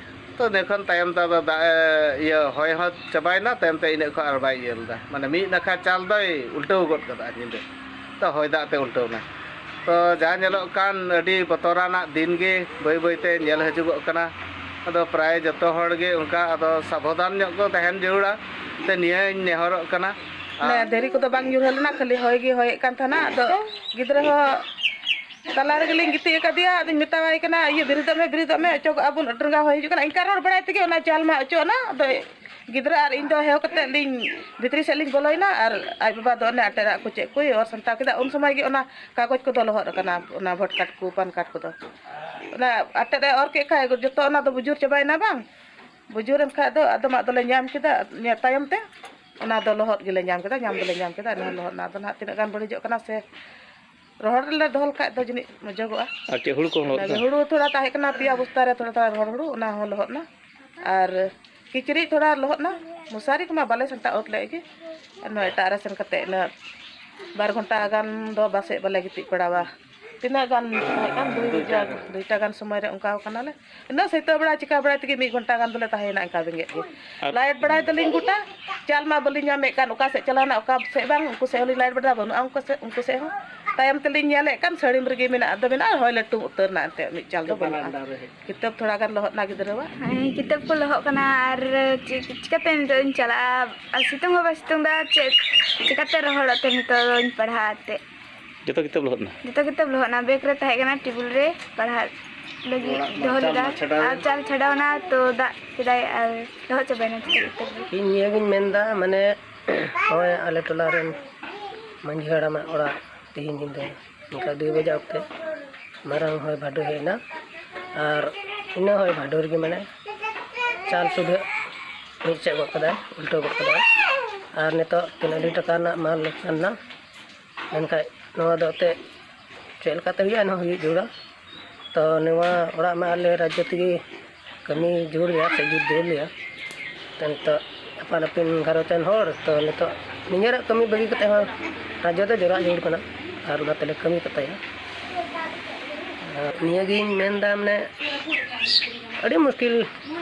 ᱛᱚ, ᱤᱱᱟᱹ ᱠᱷᱚᱱ ᱛᱟᱭᱚᱢ ᱛᱮ ᱟᱫᱚ ᱫᱟᱜ ᱮ, ᱤᱭᱟᱹ, ᱦᱚᱭ ᱦᱚᱸ ᱪᱟᱵᱟᱭᱮᱱᱟ, ᱛᱟᱭᱚᱢ ᱛᱮ ᱤᱱᱟᱹᱜ ᱠᱷᱚᱱ ᱟᱨ ᱵᱟᱭ ᱤᱭᱟᱹ ᱞᱮᱫᱟ᱾ ᱢᱟᱱᱮ ᱢᱤᱫ ᱱᱟᱠᱷᱟ ᱪᱟᱞ ᱫᱚᱭ ᱩᱞᱴᱟᱹᱣ ᱜᱚᱫ ᱠᱟᱫᱟ ᱧᱤᱫᱟᱹ᱾ ᱛᱚ, ᱦᱚᱭ ᱫᱟᱜ ᱛᱮ ᱩᱞᱴᱟᱹᱣ ᱮᱱᱟ᱾ ᱛᱚ ᱡᱟ ᱧᱮᱞᱚᱜ ᱠᱟᱱ, ᱟᱹᱰᱤ ᱵᱚᱛᱚᱨᱟᱱᱟᱜ ᱫᱤᱱ ᱜᱮ ᱵᱟᱹᱭ ᱵᱟᱹᱭ ᱛᱮ ᱧᱮᱞ ᱦᱤᱡᱩᱜᱚᱜ ᱠᱟᱱᱟ᱾ ᱟᱫᱚ ᱯᱨᱟᱭ ᱡᱚᱛᱚ ᱦᱚᱲ ᱜᱮ ᱚᱱᱠᱟ ᱟᱫᱚ ᱥᱟᱵᱚᱫᱷᱟᱱ ᱧᱚᱜ ᱠᱚ ᱛᱟᱦᱮᱱ ᱡᱟᱹᱨᱩᱲᱟ, ᱛᱮ ᱱᱤᱭᱟᱹᱧ ᱱᱮᱦᱚᱨᱚᱜ ᱠᱟᱱᱟ᱾ ᱟᱨ ᱫᱷᱤᱨᱤ ᱠᱚᱫᱚ ᱵᱟᱝ ᱧᱩᱨᱦᱟᱹ ᱞᱮᱱᱟ, ᱠᱷᱟᱹᱞᱤ ᱦᱚᱭ ᱜᱮ ᱦᱚᱭᱮᱫ ᱠᱟᱱ ᱛᱟᱦᱮᱱᱟ᱾ ᱟᱫᱚ ᱜᱤᱫᱽᱨᱟᱹ ᱦᱚᱸ ᱛᱟᱞᱟ ᱨᱮᱜᱮ ᱞᱤᱧ ᱜᱤᱛᱤᱡ ᱟᱠᱟᱫᱮᱭᱟ᱾ ᱟᱫᱚᱧ ᱢᱮᱛᱟᱣᱟᱭ ᱠᱟᱱᱟ, "ᱤᱭᱟᱹ, ᱵᱮᱨᱮᱫᱚᱜ ᱢᱮ, ᱵᱮᱨᱮᱫᱚᱜ ᱢᱮ, ᱚᱪᱚᱜᱚᱜᱼᱟ ᱵᱚᱱ, ᱟᱹᱰᱤ ᱨᱟᱸᱜᱟᱣ ᱦᱚᱭ ᱦᱤᱡᱩᱜ ᱠᱟᱱᱟ᱾" ᱤᱱᱠᱟ ᱨᱚᱲ ᱵᱟᱲᱟᱭ ᱛᱮᱜᱮ ᱚᱱᱟ ᱪᱟᱞ ᱢᱟ ᱚᱪᱚᱜ ᱮᱱᱟ᱾ ᱟᱫᱚ ᱜᱤᱫᱽᱨᱟᱹ ᱟᱨ ᱤᱧ ᱫᱚ ᱦᱮᱣ ᱠᱟᱛᱮᱫ ᱞᱤᱧ ᱵᱷᱤᱛᱨᱤ ᱥᱮᱫ ᱞᱤᱧ ᱵᱚᱞᱚᱭᱮᱱᱟ, ᱟᱨ ᱟᱡ ᱵᱟᱵᱟ ᱫᱚ ᱚᱱᱮ ᱟᱴᱮᱫ ᱟᱜ ᱠᱚ ᱪᱮᱫ ᱠᱚᱭ ᱚᱨ ᱥᱟᱢᱴᱟᱣ ᱠᱮᱫᱟ᱾ ᱩᱱ ᱥᱚᱢᱚᱭ ᱜᱮ ᱚᱱᱟ ᱠᱟᱜᱚᱡᱽ ᱠᱚᱫᱚ ᱞᱚᱦᱚᱫ ᱟᱠᱟᱱᱟ, ᱚᱱᱟ ᱵᱷᱳᱴ ᱠᱟᱨᱰ ᱠᱚ, ᱯᱟᱱ ᱠᱟᱨᱰ ᱠᱚᱫᱚ᱾ ᱚᱱᱟ ᱟᱴᱮᱫ ᱮ ᱚᱨ ᱠᱮᱫ ᱠᱷᱟᱡ ᱡᱚᱛᱚ ᱚᱱᱟ ᱫᱚ ᱵᱩᱡᱩᱨ ᱪᱟᱵᱟᱭᱮᱱᱟ ᱵᱟᱝ? ᱵᱩᱡᱩᱨ ᱮᱱ ᱠᱷᱟᱡ ᱫᱚ ᱟᱫᱚᱢᱟᱜ ᱫᱚᱞᱮ ᱧᱟᱢ ᱠᱮᱫᱟ, ᱱᱤᱭᱟᱹ ᱛᱟᱭᱚᱢ ᱛᱮ ᱚᱱᱟ ᱫᱚ ᱞᱚᱦᱚᱫ ᱜᱮᱞᱮ ᱧᱟᱢ ᱠᱮᱫᱟ, ᱧᱟᱢ ᱫᱚᱞᱮ ᱧᱟᱢ ᱠᱮᱫᱟ, ᱮᱱᱦᱚᱸ ᱞᱚᱦᱚᱫ ᱮᱱᱟ᱾ ᱟᱫᱚ ᱱᱟᱦᱟᱜ ᱛᱤᱱᱟᱹᱜ ᱜᱟᱱ ᱵᱟᱹᱲᱤᱡᱚᱜ ᱠᱟᱱᱟ ᱥᱮ ᱨᱚᱦᱚᱲ ᱨᱮᱞᱮ ᱫᱚᱦᱚ ᱞᱮᱠᱷᱟᱡ ᱫᱚ ᱡᱟᱹᱱᱤᱡ ᱢᱚᱡᱚᱜᱚᱜᱼᱟ᱾ ᱟᱨ ᱪᱮᱫ ᱦᱩᱲᱩ ᱠᱚ ᱞᱚᱦᱚᱫ ᱚᱱᱟᱜᱮ ᱮᱱᱟ? ᱦᱩᱲᱩ ᱛᱷᱚᱲᱟ ᱛᱟᱦᱮᱸ ᱠᱟᱱᱟ, ᱯᱮᱭᱟ ᱵᱚᱥᱛᱟ ᱨᱮ ᱛᱷᱚᱲᱟ ᱛᱷᱚᱲᱟ ᱨᱚᱦᱚᱲ ᱦᱩᱲᱩ, ᱚᱱᱟ ᱦᱚᱸ ᱞᱚᱦᱚᱫ ᱮᱱᱟ᱾ ᱟᱨ ᱠᱤᱪᱨᱤᱡ ᱛᱷᱚᱲᱟ ᱞᱚᱦᱚᱫ ᱮᱱᱟ, ᱢᱚᱥᱟᱨᱤ ᱠᱚᱢᱟ ᱵᱟᱞᱮ ᱥᱟᱢᱴᱟᱣ ᱚᱛ ᱞᱮᱫ ᱜᱮ᱾ ᱮᱱᱦᱚᱸ ᱮᱴᱟᱜ ᱨᱮ ᱥᱮᱱ ᱠᱟᱛᱮ ᱤᱱᱟᱹ ᱵᱟᱨ ᱜᱷᱚᱱᱴᱟ ᱜᱟᱱ ᱫᱚ ᱵᱟᱥᱮᱡ ᱵᱟᱞᱮ ᱜᱤᱛᱤᱡ ᱵᱟᱲᱟᱣᱟ᱾ ᱛᱤᱱᱟᱹᱜ ᱜᱟᱱ ᱛᱟᱦᱮᱸ ᱠᱟᱱ? ᱫᱩᱭ ᱵᱟᱡᱟ, ᱫᱩᱭᱴᱟ ᱜᱟᱱ ᱥᱚᱢᱚᱭ ᱨᱮ ᱚᱱᱠᱟ ᱠᱟᱱᱟᱞᱮ᱾ ᱤᱱᱟᱹ ᱥᱤᱛᱟᱹ ᱵᱟᱲᱟ, ᱪᱤᱠᱟ ᱵᱟᱲᱟᱭ ᱛᱮᱜᱮ ᱢᱤᱫ ᱜᱷᱚᱱᱴᱟ ᱜᱟᱱ ᱫᱚᱞᱮ ᱛᱟᱦᱮᱸᱭᱮᱱᱟ ᱤᱱᱠᱟ ᱵᱮᱸᱜᱮᱫ ᱜᱮ᱾ ᱟᱨ ᱞᱟᱭᱤᱴ ᱵᱟᱲᱟᱭ ᱫᱟᱞᱤᱧ ᱜᱚᱴᱟ, ᱪᱟᱞ ᱢᱟ ᱵᱟᱹᱞᱤᱧ ᱧᱟᱢᱮᱫ ᱠᱟᱱ, ᱚᱠᱟ ᱥᱮᱫ ᱪᱟᱞᱟᱣᱱᱟ, ᱚᱠᱟ ᱥᱮᱫ ᱵᱟᱝ, ᱩᱱᱠᱩ ᱥᱮᱫ ᱦᱚᱸᱞᱤᱧ ᱞᱟᱭᱤᱴ ᱵᱟᱲᱟ, ᱵᱟᱹᱱᱩᱜᱼᱟ ᱩᱱᱠᱩ ᱥᱮᱫ, ᱩᱱᱠᱩ ᱥᱮᱫ ᱦᱚᱸ᱾ ᱛᱟᱭᱚᱢ ᱛᱮᱞᱤᱧ ᱧᱮᱞᱮᱫ ᱠᱟᱱ ᱥᱟᱹᱲᱤᱢ ᱨᱮᱜᱮ ᱢᱮᱱᱟᱜᱼᱟ, ᱟᱫᱚ ᱢᱮᱱᱟᱜᱼᱟ ᱦᱚᱭ ᱞᱟᱹᱴᱩ ᱩᱛᱟᱹᱨ ᱮᱱᱟ ᱮᱱᱛᱮᱫ ᱢᱤᱫ ᱪᱟᱞ ᱫᱚ ᱵᱟᱹᱱᱩᱜᱼᱟ᱾ ᱠᱤᱛᱟᱹᱵ ᱛᱷᱚᱲᱟ ᱜᱟᱱ ᱞᱚᱦᱚᱫ ᱮᱱᱟ ᱜᱤᱫᱽᱨᱟᱹᱣᱟᱜ᱾ ᱦᱮᱸ, ᱠᱤᱛᱟᱹᱵ ᱠᱚ ᱞᱚᱦᱚᱫ ᱠᱟᱱᱟ, ᱟᱨ ᱪᱤ-, ᱪᱤᱠᱟᱹᱛᱮ ᱱᱤᱛᱚᱜ ᱤᱧ ᱪᱟᱞᱟᱜᱼᱟ? ᱟᱨ ᱥᱤᱛᱩᱝ ᱦᱚᱸ ᱵᱟᱭ ᱥᱤᱛᱩᱝ ᱮᱫᱟ, ᱪᱮᱫ ᱪᱤᱠᱟᱹᱛᱮ ᱨᱚᱦᱚᱲᱚᱜ ᱛᱮ ᱱᱤᱛᱚᱜ ᱫᱚᱧ ᱯᱟᱲᱦᱟᱜᱼᱟ ᱮᱱᱛᱮᱫ? ᱡᱚᱛᱚ ᱠᱤᱛᱟᱹᱵ ᱞᱚᱦᱚᱫ ᱮᱱᱟ? ᱡᱚᱛᱚ ᱠᱤᱛᱟᱹᱵ ᱞᱚᱦᱚᱫ ᱮᱱᱟ, ᱵᱮᱜᱽ ᱨᱮ ᱛᱟᱦᱮᱸ ᱠᱟᱱᱟ, ᱴᱮᱵᱤᱞ ᱨᱮ ᱯᱟᱲᱦᱟᱜ ᱞᱟᱹᱜᱤᱫ ᱫᱚᱦᱚ ᱞᱮᱫᱟ, ᱟᱨ ᱪᱟᱞ ᱪᱷᱟᱰᱟᱣ ᱮᱱᱟ, ᱛᱚ ᱫᱟᱜ ᱠᱮᱫᱟᱭ ᱟᱨ ᱞᱚᱦᱚᱫ ᱪᱟᱵᱟᱭᱮᱱᱟ ᱡᱚᱛᱚ ᱠᱤᱛᱟᱹᱵ ᱜᱮ᱾ ᱤᱧ ᱱᱤᱭᱟᱹ ᱜᱤᱧ ᱢᱮᱱᱫᱟ, ᱢᱟᱱᱮ, ᱱᱚᱜᱼᱚᱭ ᱟᱞᱮ ᱴᱚᱞᱟ ᱨᱮᱱ ᱢᱟᱹᱡᱷᱤ ᱦᱟᱲᱟᱢᱟᱜ ᱚᱲᱟᱜ ᱛᱮᱦᱮᱧ ᱧᱤᱫᱟᱹ ᱚᱱᱠᱟ ᱫᱩᱭ ᱵᱟᱡᱟ ᱚᱠᱛᱮ ᱢᱟᱨᱟᱝ ᱦᱚᱭ ᱵᱷᱟᱨᱰᱳ ᱦᱮᱡ ᱮᱱᱟ, ᱟᱨ ᱤᱱᱟᱹ ᱦᱚᱭ ᱵᱷᱟᱨᱰᱳ ᱨᱮᱜᱮ, ᱢᱟᱱᱮ, ᱪᱟᱞ ᱥᱩᱫᱷᱟᱹ ᱢᱤᱫ ᱥᱮᱫ ᱜᱚᱫ ᱠᱟᱫᱟᱭ, ᱩᱞᱴᱟᱹᱣ ᱜᱚᱫ ᱠᱟᱫᱟᱭ᱾ ᱟᱨ ᱱᱤᱛᱚᱜ ᱛᱤᱱᱟᱹᱜ ᱰᱷᱮᱨ ᱴᱟᱠᱟ ᱨᱮᱱᱟᱜ ᱢᱟᱞ ᱞᱚᱠᱥᱟᱱ ᱮᱱᱟ, ᱢᱮᱱᱠᱷᱟᱡ ᱱᱚᱣᱟ ᱫᱚ ᱮᱱᱛᱮᱫ ᱪᱮᱫ ᱞᱮᱠᱟᱛᱮ ᱦᱩᱭᱩᱜᱼᱟ, ᱮᱱᱦᱚᱸ ᱦᱩᱭᱩᱜ ᱡᱟᱹᱨᱩᱲᱟ᱾ ᱛᱚ ᱱᱚᱣᱟ ᱚᱲᱟᱜ ᱢᱟ ᱟᱞᱮ ᱨᱟᱡᱽᱡᱚ ᱛᱮᱜᱮ ᱠᱟᱹᱢᱤ ᱡᱟᱹᱨᱩᱲ ᱜᱮᱭᱟ ᱥᱮ ᱡᱩᱛ ᱡᱟᱹᱨᱩᱲ ᱜᱮᱭᱟ᱾ ᱛᱚ ᱱᱤᱛᱚᱜ ᱟᱯᱟᱱ ᱟᱹᱯᱤᱱ ᱜᱷᱟᱨᱚᱸᱡᱽ ᱨᱮᱱ ᱦᱚᱲ, ᱛᱚ ᱱᱤᱛᱚᱜ ᱱᱤᱡᱮᱨᱟᱜ ᱠᱟᱹᱢᱤ ᱵᱟᱹᱜᱤ ᱠᱟᱛᱮ ᱦᱚᱸ ᱨᱟᱡᱽᱡᱚ ᱫᱚ ᱡᱚᱨᱟᱜ ᱡᱟᱹᱨᱩᱲ ᱠᱟᱱᱟ, ᱟᱨ ᱚᱱᱟ ᱛᱮᱞᱮ ᱠᱟᱹᱢᱤ ᱠᱟᱛᱟᱭᱟ᱾ ᱟᱨ ᱱᱤᱭᱟᱹᱜᱤᱧ ᱢᱮᱱᱫᱟ, ᱢᱟᱱᱮ, ᱟᱹᱰᱤ ᱢᱩᱥᱠᱤᱞ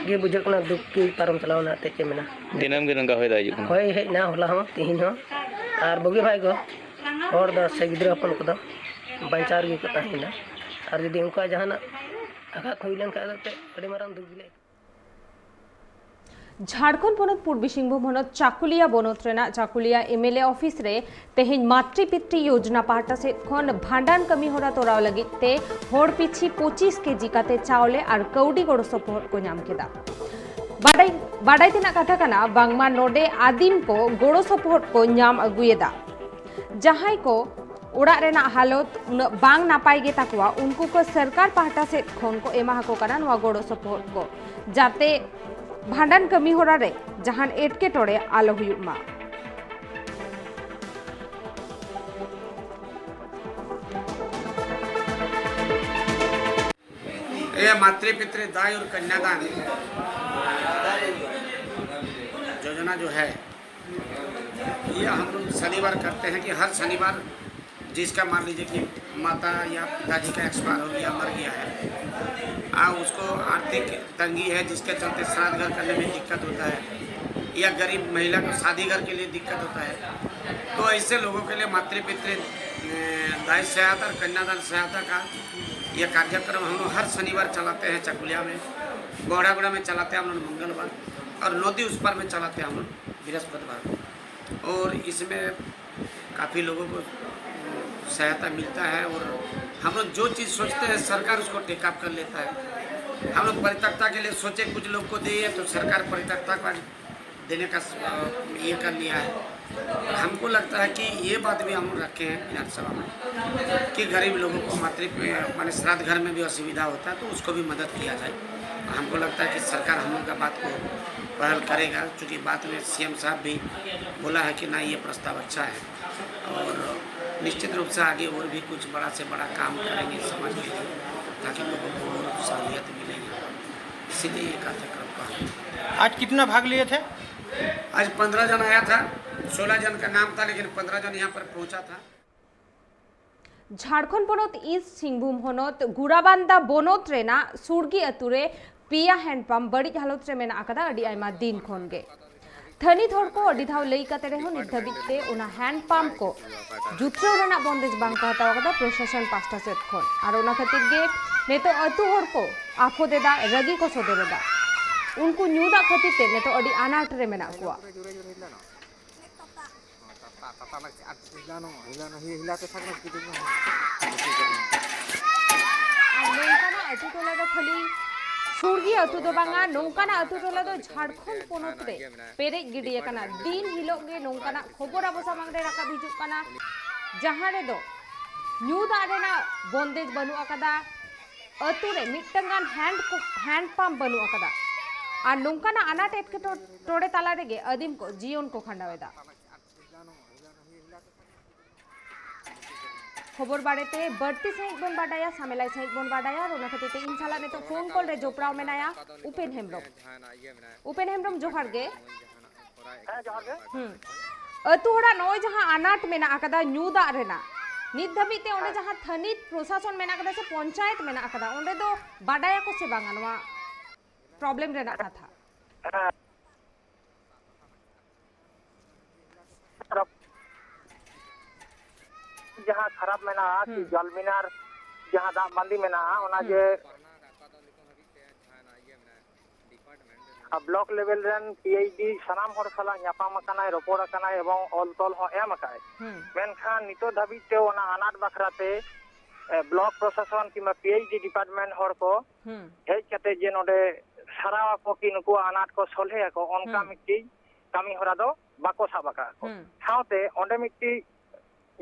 ᱜᱮ ᱵᱩᱡᱷᱟᱹᱜ ᱠᱟᱱᱟ, ᱫᱩᱠ ᱜᱮ ᱯᱟᱨᱚᱢ ᱪᱟᱞᱟᱣ ᱮᱱᱟ, ᱮᱱᱛᱮᱫ ᱪᱮᱫ ᱢᱮᱱᱟ᱾ ᱫᱤᱱᱟᱹᱢ ᱜᱮ ᱱᱚᱝᱠᱟ ᱦᱚᱭ ᱫᱟᱜ ᱦᱤᱡᱩᱜ ᱠᱟᱱᱟ? ᱦᱚᱭ ᱦᱮᱡ ᱮᱱᱟ ᱦᱚᱞᱟ ᱦᱚᱸ, ᱛᱮᱦᱮᱧ ᱦᱚᱸ, ᱟᱨ ᱵᱩᱜᱤ ᱵᱷᱟᱭ ᱠᱚ ᱦᱚᱲ ᱫᱚ ᱥᱮ ᱜᱤᱫᱽᱨᱟᱹ ᱦᱚᱯᱚᱱ ᱠᱚᱫᱚ ᱵᱟᱧᱪᱟᱣ ᱨᱮᱜᱮ ᱠᱚ ᱛᱟᱦᱮᱱᱟ᱾ ᱟᱨ ᱡᱩᱫᱤ ᱩᱱᱠᱩᱣᱟᱜ ᱡᱟᱦᱟᱱᱟᱜ ᱟᱜᱷᱟᱛ ᱦᱩᱭ ᱞᱮᱱᱠᱷᱟᱱ ᱫᱚ ᱮᱱᱛᱮᱫ ᱟᱹᱰᱤ ᱢᱟᱨᱟᱝ ᱫᱩᱠ ᱜᱮᱞᱮ ᱟᱹᱭᱠᱟᱹᱣᱟ᱾ ᱡᱷᱟᱲᱠᱷᱚᱸᱰ ᱯᱚᱱᱚᱛ ᱯᱩᱨᱵᱤ ᱥᱤᱝᱵᱷᱩᱢ ᱦᱚᱱᱚᱛ ᱪᱟᱠᱩᱞᱤᱭᱟ ᱵᱚᱱᱚᱛ ᱨᱮᱱᱟᱜ Chakulia M L A office ᱨᱮ ᱛᱮᱦᱮᱧ ᱢᱟᱛᱨᱤ ᱯᱤᱛᱨᱤ ᱭᱳᱡᱽᱱᱟ ᱯᱟᱦᱴᱟ ᱥᱮᱫ ᱠᱷᱚᱱ ᱵᱷᱟᱸᱰᱟᱱ ᱠᱟᱹᱢᱤ ᱦᱚᱨᱟ ᱛᱚᱨᱟᱣ ᱞᱟᱹᱜᱤᱫ ᱛᱮ ᱦᱚᱲ ᱯᱤᱪᱷᱤ ᱯᱚᱸᱪᱤᱥ ᱠᱮᱡᱤ ᱠᱟᱛᱮ ᱪᱟᱣᱞᱮ ᱟᱨ ᱠᱟᱹᱣᱰᱤ ᱜᱚᱲᱚ ᱥᱚᱯᱚᱦᱚᱫ ᱠᱚ ᱧᱟᱢ ᱠᱮᱫᱟ᱾ ᱵᱟᱰᱟᱭ, ᱵᱟᱰᱟᱭ ᱛᱮᱱᱟᱜ ᱠᱟᱛᱷᱟ ᱠᱟᱱᱟ, ᱵᱟᱝᱢᱟ ᱱᱚᱰᱮ ᱟᱹᱫᱤᱢ ᱠᱚ ᱜᱚᱲᱚ ᱥᱚᱯᱚᱦᱚᱫ ᱠᱚ ᱧᱟᱢ ᱟᱹᱜᱩᱭᱮᱫᱟ᱾ ᱡᱟᱦᱟᱸᱭ ᱠᱚ ᱚᱲᱟᱜ ᱨᱮᱱᱟᱜ ᱦᱟᱞᱚᱛ ᱩᱱᱟᱹᱜ ᱵᱟᱝ ᱱᱟᱯᱟᱭ ᱜᱮ ᱛᱟᱠᱚᱣᱟ, ᱩᱱᱠᱩ ᱠᱚ ᱥᱚᱨᱠᱟᱨ ᱯᱟᱦᱴᱟ ᱥᱮᱫ ᱠᱷᱚᱱ ᱠᱚ ᱮᱢᱟ ᱟᱠᱚ ᱠᱟᱱᱟ ᱱᱚᱣᱟ ᱜᱚᱲᱚ ᱥᱚᱯᱚᱦᱚᱫ ᱠᱚ, ᱡᱟᱛᱮ ᱵᱷᱟᱸᱰᱟᱱ ᱠᱟᱹᱢᱤ ᱦᱚᱨᱟ ᱨᱮ ᱡᱟᱦᱟᱱ ᱮᱴᱠᱮᱴᱚᱬᱮ ᱟᱞᱚ ᱦᱩᱭᱩᱜ ᱢᱟ᱾ ये मातृ पितृ दाय और कन्यादान योजना जो है, ये हम लोग शनिवार करते हैं कि हर शनिवार जिसका, मान लीजिए कि माता या पिताजी का एक्सपायर हो गया, मर गया है, आ, उसको आर्थिक तंगी है, जिसके चलते श्राद्ध घर करने में दिक्कत होता है, या गरीब महिला को शादी घर के लिए दिक्कत होता है, तो ऐसे लोगों के लिए मातृ पितृ, ए, दाय सहायता और कन्यादान सहायता का ये कार्यक्रम हम लोग हर शनिवार चलाते हैं चकुलिया में, बौड़ागुड़ा में चलाते हैं हम लोग मंगलवार, और लोधी उस पर में चलाते हैं हम लोग बृहस्पतिवार को। और इसमें काफ़ी लोगों को सहायता मिलता है, और हम लोग जो चीज़ सोचते हैं, सरकार उसको टेक अप कर लेता है। हम लोग परित्यक्ता के लिए सोचे, कुछ लोग को दिए, तो सरकार परित्यक्ता का देने का स-, अ, ये कर लिया है। और हमको लगता है कि ये बात भी हम लोग रखे हैं विधानसभा में कि गरीब लोगों को मातृ, माने श्राद्ध घर में भी असुविधा होता है, तो उसको भी मदद किया जाए। हमको लगता है कि सरकार हम लोग का बात को पहल करेगा, क्योंकि बात में सीएम साहब भी बोला है कि ना, ये प्रस्ताव अच्छा है, और निश्चित रूप से आगे और भी कुछ बड़ा से बड़ा काम करेंगे समाज के लिए, ताकि लोगों को और सहूलियत मिले। इसीलिए ये कार्यक्रम का आज कितना भाग लिए थे? आज पंद्रह जन आया था, सोलह जन का नाम था, लेकिन पंद्रह जन यहाँ पर पहुँचा था। ᱡᱷᱟᱲᱠᱷᱚᱸᱰ ᱯᱚᱱᱚᱛ ᱤᱥᱴ ᱥᱤᱝᱵᱷᱩᱢ ᱦᱚᱱᱚᱛ ᱜᱩᱨᱟᱵᱟᱱᱫᱟ ᱵᱚᱱᱚᱛ ᱨᱮᱱᱟᱜ ᱥᱩᱨᱜᱤ ᱟᱹᱛᱩ ᱨᱮ ᱯᱮᱭᱟ ᱦᱮᱱᱰᱯᱟᱢᱯ ᱵᱟᱹᱲᱤᱡ ᱦᱟᱞᱚᱛ ᱨᱮ ᱢᱮᱱᱟᱜ ᱟᱠᱟᱫᱟ ᱟᱹᱰᱤ ᱟᱭᱢᱟ ᱫᱤᱱ ᱠᱷᱚᱱ ᱜᱮ᱾ ᱛᱷᱟᱹᱱᱤᱛ ᱦᱚᱲ ᱠᱚ ᱟᱹᱰᱤ ᱫᱷᱟᱣ ᱞᱟᱹᱭ ᱠᱟᱛᱮ ᱨᱮᱦᱚᱸ ᱱᱤᱛ ᱫᱷᱟᱹᱵᱤᱡ ᱛᱮ ᱚᱱᱟ ᱦᱮᱱᱰ ᱯᱟᱢᱯ ᱠᱚ ᱡᱩᱛᱨᱟᱹᱣ ᱨᱮᱱᱟᱜ ᱵᱚᱱᱫᱮᱡ ᱵᱟᱝ ᱠᱚ ᱦᱟᱛᱟᱣ ᱟᱠᱟᱫᱟ ᱯᱨᱚᱥᱟᱥᱚᱱ ᱯᱟᱥᱴᱟ ᱥᱮᱫ ᱠᱷᱚᱱ᱾ ᱟᱨ ᱚᱱᱟ ᱠᱷᱟᱹᱛᱤᱨ ᱜᱮ ᱱᱤᱛᱚᱜ ᱟᱹᱛᱩ ᱦᱚᱲ ᱠᱚ ᱟᱯᱷᱚᱫ ᱮᱫᱟ, ᱨᱟᱹᱜᱤ ᱠᱚ ᱥᱚᱫᱚᱨ ᱮᱫᱟ᱾ ᱩᱱᱠᱩ ᱧᱩ ᱫᱟᱜ ᱠᱷᱟᱹᱛᱤᱨ ᱛᱮ ᱱᱤᱛᱚᱜ ᱟᱹᱰᱤ ᱟᱱᱟᱴ ᱨᱮ ᱢᱮᱱᱟᱜ ᱠᱚᱣᱟ᱾ ᱟᱨ ᱱᱚᱝᱠᱟᱱᱟᱜ ᱟᱹᱛᱩ ᱴᱚᱞᱟ ᱫᱚ ᱠᱷᱟᱹᱞᱤ ᱥᱩᱨᱜᱤ ᱟᱹᱛᱩ ᱫᱚ ᱵᱟᱝᱟ, ᱱᱚᱝᱠᱟᱱᱟᱜ ᱟᱹᱛᱩ ᱴᱚᱞᱟ ᱫᱚ ᱡᱷᱟᱲᱠᱷᱚᱸᱰ ᱯᱚᱱᱚᱛ ᱨᱮ ᱯᱮᱨᱮᱡ ᱜᱤᱰᱤ ᱟᱠᱟᱱᱟ᱾ ᱫᱤᱱ ᱦᱤᱞᱳᱜ ᱜᱮ ᱱᱚᱝᱠᱟᱱᱟᱜ ᱠᱷᱚᱵᱚᱨ ᱟᱵᱚ ᱥᱟᱢᱟᱝ ᱨᱮ ᱨᱟᱠᱟᱵ ᱦᱤᱡᱩᱜ ᱠᱟᱱᱟ, ᱡᱟᱦᱟᱸ ᱨᱮᱫᱚ ᱧᱩ ᱫᱟᱜ ᱨᱮᱱᱟᱜ ᱵᱚᱱᱫᱮᱡ ᱵᱟᱹᱱᱩᱜ ᱟᱠᱟᱫᱟ, ᱟᱹᱛᱩ ᱨᱮ ᱢᱤᱫᱴᱟᱝ ᱜᱟᱱ ᱦᱮᱱᱰ ᱠᱚ, ᱦᱮᱱᱰ ᱯᱟᱢᱯ ᱵᱟᱹᱱᱩᱜ ᱟᱠᱟᱫᱟ᱾ ᱟᱨ ᱱᱚᱝᱠᱟᱱᱟᱜ ᱟᱱᱟᱴ ᱮᱴᱠᱮᱴᱚᱬᱮ ᱛᱟᱞᱟ ᱨᱮᱜᱮ ᱟᱹᱫᱤᱢ ᱠᱚ ᱡᱤᱭᱚᱱ ᱠᱚ ᱠᱷᱟᱸᱰᱟᱣ ᱮᱫᱟ᱾ ᱠᱷᱚᱵᱚᱨ ᱵᱟᱨᱮᱛᱮ ᱵᱟᱹᱲᱛᱤ ᱥᱟᱺᱦᱤᱡ ᱵᱚᱱ ᱵᱟᱰᱟᱭᱟ, ᱥᱟᱢᱮᱞᱟᱭ ᱥᱟᱺᱦᱤᱡ ᱵᱚᱱ ᱵᱟᱰᱟᱭᱟ, ᱟᱨ ᱚᱱᱟ ᱠᱷᱟᱹᱛᱤᱨ ᱛᱮ ᱤᱧ ᱥᱟᱞᱟᱜ ᱱᱤᱛᱚᱜ ᱯᱷᱳᱱ ᱠᱚᱞ ᱨᱮ ᱡᱚᱯᱲᱟᱣ ᱢᱮᱱᱟᱭᱟ ᱩᱯᱮᱱ ᱦᱮᱢᱵᱨᱚᱢ᱾ ᱩᱯᱮᱱ ᱦᱮᱢᱵᱨᱚᱢ, ᱡᱚᱦᱟᱨ ᱜᱮ᱾ ᱦᱮᱸ, ᱡᱚᱦᱟᱨ ᱜᱮ᱾ ᱦᱩᱸ᱾ ᱟᱹᱛᱩ ᱦᱚᱲᱟᱜ ᱱᱚᱜᱼᱚᱭ ᱡᱟᱦᱟᱸ ᱟᱱᱟᱴ ᱢᱮᱱᱟᱜ ᱟᱠᱟᱫᱟ ᱧᱩ ᱫᱟᱜ ᱨᱮᱱᱟᱜ, ᱱᱤᱛ ᱫᱷᱟᱹᱵᱤᱡ ᱛᱮ ᱚᱸᱰᱮ ᱦᱮᱸ᱾ ᱡᱟᱦᱟᱸ ᱛᱷᱟᱹᱱᱤᱛ ᱯᱨᱚᱥᱟᱥᱚᱱ ᱢᱮᱱᱟᱜ ᱟᱠᱟᱫᱟ ᱥᱮ ᱯᱚᱧᱪᱟᱭᱮᱛ ᱢᱮᱱᱟᱜ ᱟᱠᱟᱫᱟ, ᱚᱸᱰᱮ ᱫᱚ ᱵᱟᱰᱟᱭᱟᱠᱚ ᱥᱮ ᱵᱟᱝᱟ ᱱᱚᱣᱟ ᱯᱨᱚᱵᱞᱮᱢ ᱨᱮᱱᱟᱜ ᱠᱟᱛᱷᱟ? ᱦᱮᱸ᱾ ᱡᱟᱦᱟᱸ ᱠᱷᱟᱨᱟᱯ ᱢᱮᱱᱟᱜᱼᱟ, ᱠᱤ ᱦᱩᱸ᱾ ᱡᱚᱞ ᱢᱤᱱᱟᱨ ᱡᱟᱦᱟᱸ ᱫᱟᱜ ᱵᱟᱸᱫᱤ ᱢᱮᱱᱟᱜᱼᱟ, ᱚᱱᱟ ᱦᱩᱸ᱾ ᱡᱮ ᱟᱨ ᱵᱞᱚᱠ ᱞᱮᱵᱮᱞ ᱨᱮᱱ ᱯᱤ ᱮᱭᱤᱪ ᱰᱤ ᱥᱟᱱᱟᱢ ᱦᱚᱲ ᱥᱟᱞᱟᱜ ᱧᱟᱯᱟᱢ ᱟᱠᱟᱱᱟᱭ, ᱨᱚᱯᱚᱲ ᱟᱠᱟᱱᱟᱭ ᱮᱵᱚᱝ ᱚᱞ ᱛᱚᱞ ᱦᱚᱸ ᱮᱢ ᱟᱠᱟᱫᱟᱭ᱾ ᱦᱩᱸ᱾ ᱢᱮᱱᱠᱷᱟᱱ ᱱᱤᱛᱚᱜ ᱫᱷᱟᱹᱵᱤᱡ ᱛᱮ ᱚᱱᱟ ᱟᱱᱟᱴ ᱵᱟᱠᱷᱨᱟ ᱛᱮ, ᱮ, ᱵᱞᱚᱠ ᱯᱨᱚᱥᱟᱥᱚᱱ ᱠᱤᱝᱵᱟ ᱯᱤ ᱮᱭᱤᱪ ᱰᱤ ᱰᱤᱯᱟᱨᱴᱢᱮᱱᱴ ᱦᱚᱲ ᱠᱚ ᱦᱩᱸ᱾ ᱦᱮᱡ ᱠᱟᱛᱮ ᱡᱮ ᱱᱚᱰᱮ ᱥᱟᱨᱟᱣ ᱟᱠᱚ ᱠᱤ ᱱᱩᱠᱩᱣᱟᱜ ᱟᱱᱟᱴ ᱠᱚ ᱥᱚᱞᱦᱮ ᱟᱠᱚ, ᱚᱱᱠᱟ ᱦᱩᱸ᱾ ᱢᱤᱫᱴᱤᱡ ᱠᱟᱹᱢᱤ ᱦᱚᱨᱟ ᱫᱚ ᱵᱟᱠᱚ ᱥᱟᱵ ᱟᱠᱟᱫ ᱠᱚ᱾ ᱦᱩᱸ᱾ ᱥᱟᱶᱛᱮ ᱚᱸᱰᱮ ᱢᱤᱫᱴᱤᱡ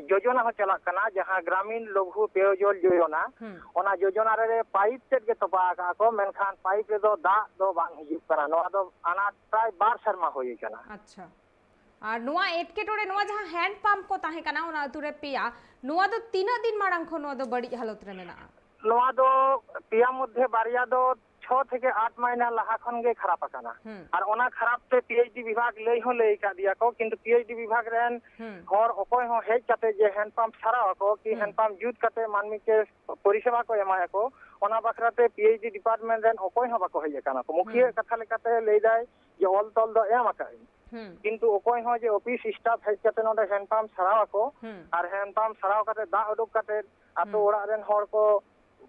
ᱡᱳᱡᱚᱱᱟ ᱦᱚᱸ ᱪᱟᱞᱟᱜ ᱠᱟᱱᱟ, ᱡᱟᱦᱟᱸ ᱜᱨᱟᱢᱤᱱ ᱞᱚᱜᱷᱩ ᱯᱮᱭᱚᱡᱚᱞ ᱡᱳᱡᱚᱱᱟ, ᱦᱩᱸ᱾ ᱚᱱᱟ ᱡᱳᱡᱚᱱᱟ ᱨᱮ ᱯᱟᱭᱤᱯ ᱛᱮᱫ ᱜᱮ ᱛᱚᱯᱟ ᱟᱠᱟᱫ ᱠᱚ, ᱢᱮᱱᱠᱷᱟᱱ ᱯᱟᱭᱤᱯ ᱨᱮᱫᱚ ᱫᱟᱜ ᱫᱚ ᱵᱟᱝ ᱦᱤᱡᱩᱜ ᱠᱟᱱᱟ᱾ ᱱᱚᱣᱟ ᱫᱚ ᱟᱱᱟᱴ ᱯᱨᱟᱭ ᱵᱟᱨ ᱥᱮᱨᱢᱟ ᱦᱩᱭ ᱟᱠᱟᱱᱟ᱾ ᱟᱪᱪᱷᱟ᱾ ᱟᱨ ᱱᱚᱣᱟ ᱮᱴᱠᱮᱴᱚᱬᱮ, ᱱᱚᱣᱟ ᱡᱟᱦᱟᱸ ᱦᱮᱱᱰ ᱯᱟᱢᱯ ᱠᱚ ᱛᱟᱦᱮᱸ ᱠᱟᱱᱟ ᱚᱱᱟ ᱟᱹᱛᱩ ᱨᱮ ᱯᱮᱭᱟ, ᱱᱚᱣᱟ ᱫᱚ ᱛᱤᱱᱟᱹᱜ ᱫᱤᱱ ᱢᱟᱲᱟᱝ ᱠᱷᱚᱱ ᱱᱚᱣᱟ ᱫᱚ ᱵᱟᱹᱲᱤᱡ ᱦᱟᱞᱚᱛ ᱨᱮ ᱢᱮᱱᱟᱜᱼᱟ? ᱱᱚᱣᱟ ᱫᱚ ᱯᱮᱭᱟ ᱢᱚᱫᱽᱫᱷᱮ ᱵᱟᱨᱭᱟ ᱫᱚ ᱪᱷᱚ ᱛᱷᱮᱠᱮ ᱟᱴ ᱢᱟᱹᱦᱱᱟᱹ ᱞᱟᱦᱟ ᱠᱷᱚᱱ ᱜᱮ ᱠᱷᱟᱨᱟᱯ ᱟᱠᱟᱱᱟ᱾ ᱦᱩᱸ᱾ ᱟᱨ ᱚᱱᱟ ᱠᱷᱟᱨᱟᱯ ᱛᱮ ᱯᱤ ᱮᱭᱤᱪ ᱰᱤ ᱵᱤᱵᱷᱟᱜᱽ ᱞᱟᱹᱭ ᱦᱚᱸ ᱞᱟᱹᱭ ᱟᱠᱟᱫ ᱫᱮᱭᱟ ᱠᱚ, ᱠᱤᱱᱛᱩ ᱯᱤ ᱮᱭᱤᱪ ᱰᱤ ᱵᱤᱵᱷᱟᱜᱽ ᱨᱮᱱ ᱦᱩᱸ᱾ ᱦᱚᱲ ᱚᱠᱚᱭ ᱦᱚᱸ ᱦᱮᱡ ᱠᱟᱛᱮ ᱡᱮ ᱦᱮᱱᱰ ᱯᱟᱢᱯ ᱥᱟᱨᱟᱣ ᱟᱠᱚ ᱠᱤ ᱦᱩᱸ᱾ ᱦᱮᱱᱰ ᱯᱟᱢᱯ ᱡᱩᱛ ᱠᱟᱛᱮ ᱢᱟᱹᱱᱢᱤ ᱠᱮ ᱯᱚᱨᱤᱥᱮᱵᱟ ᱠᱚ ᱮᱢᱟᱭᱟᱠᱚ, ᱚᱱᱟ ᱵᱟᱠᱷᱨᱟ ᱛᱮ ᱯᱤ ᱮᱭᱤᱪ ᱰᱤ ᱰᱤᱯᱟᱨᱴᱢᱮᱱᱴ ᱨᱮᱱ ᱚᱠᱚᱭ ᱦᱚᱸ ᱵᱟᱠᱚ ᱦᱮᱡ ᱟᱠᱟᱱᱟ ᱠᱚ᱾ ᱢᱩᱠᱷᱤᱭᱟᱹ ᱦᱩᱸ᱾ ᱠᱟᱛᱷᱟ ᱞᱮᱠᱟᱛᱮ ᱞᱟᱹᱭ ᱫᱟᱭ ᱡᱮ ᱚᱞ ᱛᱚᱞ ᱫᱚ ᱮᱢ ᱟᱠᱟᱫ ᱟᱹᱧ, ᱦᱩᱸ᱾ ᱠᱤᱱᱛᱩ ᱚᱠᱚᱭ ᱦᱚᱸ ᱡᱮ ᱚᱯᱷᱤᱥ ᱥᱴᱟᱯ ᱦᱮᱡ ᱠᱟᱛᱮ ᱱᱚᱰᱮ ᱦᱮᱱᱰ ᱯᱟᱢᱯ ᱥᱟᱨᱟᱣ ᱟᱠᱚ ᱦᱩᱸ᱾ ᱟᱨ ᱦᱮᱱᱰ ᱯᱟᱢᱯ ᱥᱟᱨᱟᱣ ᱠᱟᱛᱮ ᱫᱟᱜ ᱩᱰᱩᱠ ᱠᱟᱛᱮ ᱟᱛᱳ ᱦᱩᱸ᱾ ᱚᱲᱟᱜ ᱨᱮᱱ ᱦᱚᱲ ᱠᱚ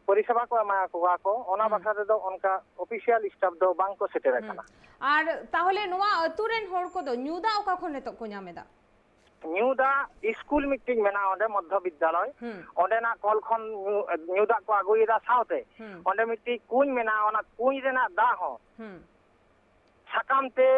ᱯᱚᱨᱤᱥᱮᱵᱟ ᱠᱚ ᱮᱢᱟ ᱠᱚᱣᱟ ᱠᱚ, ᱚᱱᱟ ᱦᱩᱸ᱾ ᱵᱟᱠᱷᱨᱟ ᱛᱮᱫᱚ ᱚᱱᱠᱟ ᱚᱯᱷᱤᱥᱤᱭᱟᱞ ᱥᱴᱟᱯ ᱫᱚ ᱵᱟᱝ ᱠᱚ ᱥᱮᱴᱮᱨ ᱦᱩᱸ᱾ ᱟᱠᱟᱱᱟ᱾ ᱟᱨ ᱛᱟᱦᱚᱞᱮ ᱱᱚᱣᱟ ᱟᱹᱛᱩ ᱨᱮᱱ ᱦᱚᱲ ᱠᱚᱫᱚ ᱧᱩ ᱫᱟᱜ ᱚᱠᱟ ᱠᱷᱚᱱ ᱱᱤᱛᱚᱜ ᱠᱚ ᱧᱟᱢ ᱮᱫᱟ? ᱧᱩ ᱫᱟᱜ ᱥᱠᱩᱞ ᱢᱤᱫᱴᱤᱡ ᱢᱮᱱᱟᱜᱼᱟ ᱚᱸᱰᱮ, ᱢᱚᱫᱽᱫᱷᱚ ᱵᱤᱫᱽᱫᱟᱞᱚᱭ, ᱦᱩᱸ᱾ ᱚᱸᱰᱮᱱᱟᱜ ᱠᱚᱞ ᱠᱷᱚᱱ ᱧᱩ, ᱧᱩ ᱫᱟᱜ ᱠᱚ ᱟᱹᱜᱩᱭᱮᱫᱟ᱾ ᱥᱟᱶᱛᱮ ᱦᱩᱸ᱾ ᱚᱸᱰᱮ ᱢᱤᱫᱴᱤᱡ ᱠᱩᱧ ᱢᱮᱱᱟᱜᱼᱟ, ᱚᱱᱟ ᱠᱩᱧ ᱨᱮᱱᱟᱜ ᱫᱟᱜ ᱦᱚᱸ ᱦᱩᱸ᱾ ᱥᱟᱠᱟᱢ ᱛᱮ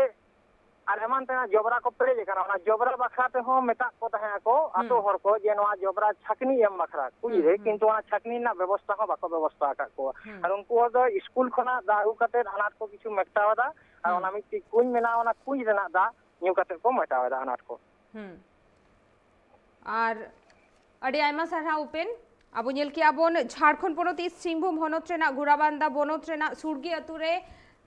ᱟᱨ ᱮᱢᱟᱱ ᱛᱮᱱᱟᱜ ᱡᱚᱵᱽᱨᱟ ᱠᱚ ᱯᱮᱨᱮᱡ ᱟᱠᱟᱱᱟ᱾ ᱚᱱᱟ ᱡᱚᱵᱽᱨᱟ ᱵᱟᱠᱷᱨᱟ ᱛᱮᱦᱚᱸ ᱢᱮᱛᱟᱜ ᱠᱚ ᱛᱟᱦᱮᱸ ᱟᱠᱚ ᱟᱛᱳ ᱦᱩᱸ᱾ ᱦᱚᱲ ᱠᱚ ᱡᱮ ᱱᱚᱣᱟ ᱡᱚᱵᱽᱨᱟ ᱪᱷᱟᱹᱠᱱᱤ ᱮᱢ ᱵᱟᱠᱷᱨᱟ ᱠᱩᱧ ᱦᱩᱸ, ᱨᱮ, ᱦᱩᱸ᱾ ᱠᱤᱱᱛᱩ ᱚᱱᱟ ᱪᱷᱟᱹᱠᱱᱤ ᱨᱮᱱᱟᱜ ᱵᱮᱵᱚᱥᱛᱷᱟ ᱦᱚᱸ ᱵᱟᱠᱚ ᱵᱮᱵᱚᱥᱛᱷᱟ ᱟᱠᱟᱫ ᱠᱚᱣᱟ᱾ ᱦᱩᱸ᱾ ᱟᱨ ᱩᱱᱠᱩ ᱦᱚᱲ ᱫᱚ ᱥᱠᱩᱞ ᱠᱷᱚᱱᱟᱜ ᱫᱟᱜ ᱟᱹᱜᱩ ᱠᱟᱛᱮ ᱟᱱᱟᱴ ᱠᱚ ᱠᱤᱪᱷᱩ ᱢᱮᱴᱟᱣ ᱮᱫᱟ, ᱟᱨ ᱦᱩᱸ᱾ ᱚᱱᱟ ᱢᱤᱫᱴᱤᱡ ᱠᱩᱧ ᱢᱮᱱᱟᱜᱼᱟ, ᱚᱱᱟ ᱠᱩᱧ ᱨᱮᱱᱟᱜ ᱫᱟᱜ ᱧᱩ ᱠᱟᱛᱮ ᱠᱚ ᱢᱮᱴᱟᱣ ᱮᱫᱟ ᱟᱱᱟᱴ ᱠᱚ᱾ ᱦᱩᱸ᱾ ᱟᱨ ᱟᱹᱰᱤ ᱟᱭᱢᱟ ᱥᱟᱨᱦᱟᱣ ᱩᱯᱮᱱ᱾ ᱟᱵᱚ ᱧᱮᱞ ᱠᱮᱜᱼᱟ ᱵᱚᱱ ᱡᱷᱟᱲᱠᱷᱚᱸᱰ ᱯᱚᱱᱚᱛ ᱤᱥᱴ ᱥᱤᱝᱵᱷᱩᱢ ᱦᱚᱱᱚᱛ ᱨᱮᱱᱟᱜ ᱜᱷᱳᱲᱟᱵᱟᱱᱫᱟ ᱵᱚᱱᱚᱛ ᱨᱮᱱᱟᱜ ᱥᱩᱨᱜᱤ ᱟᱹᱛᱩ ᱨᱮ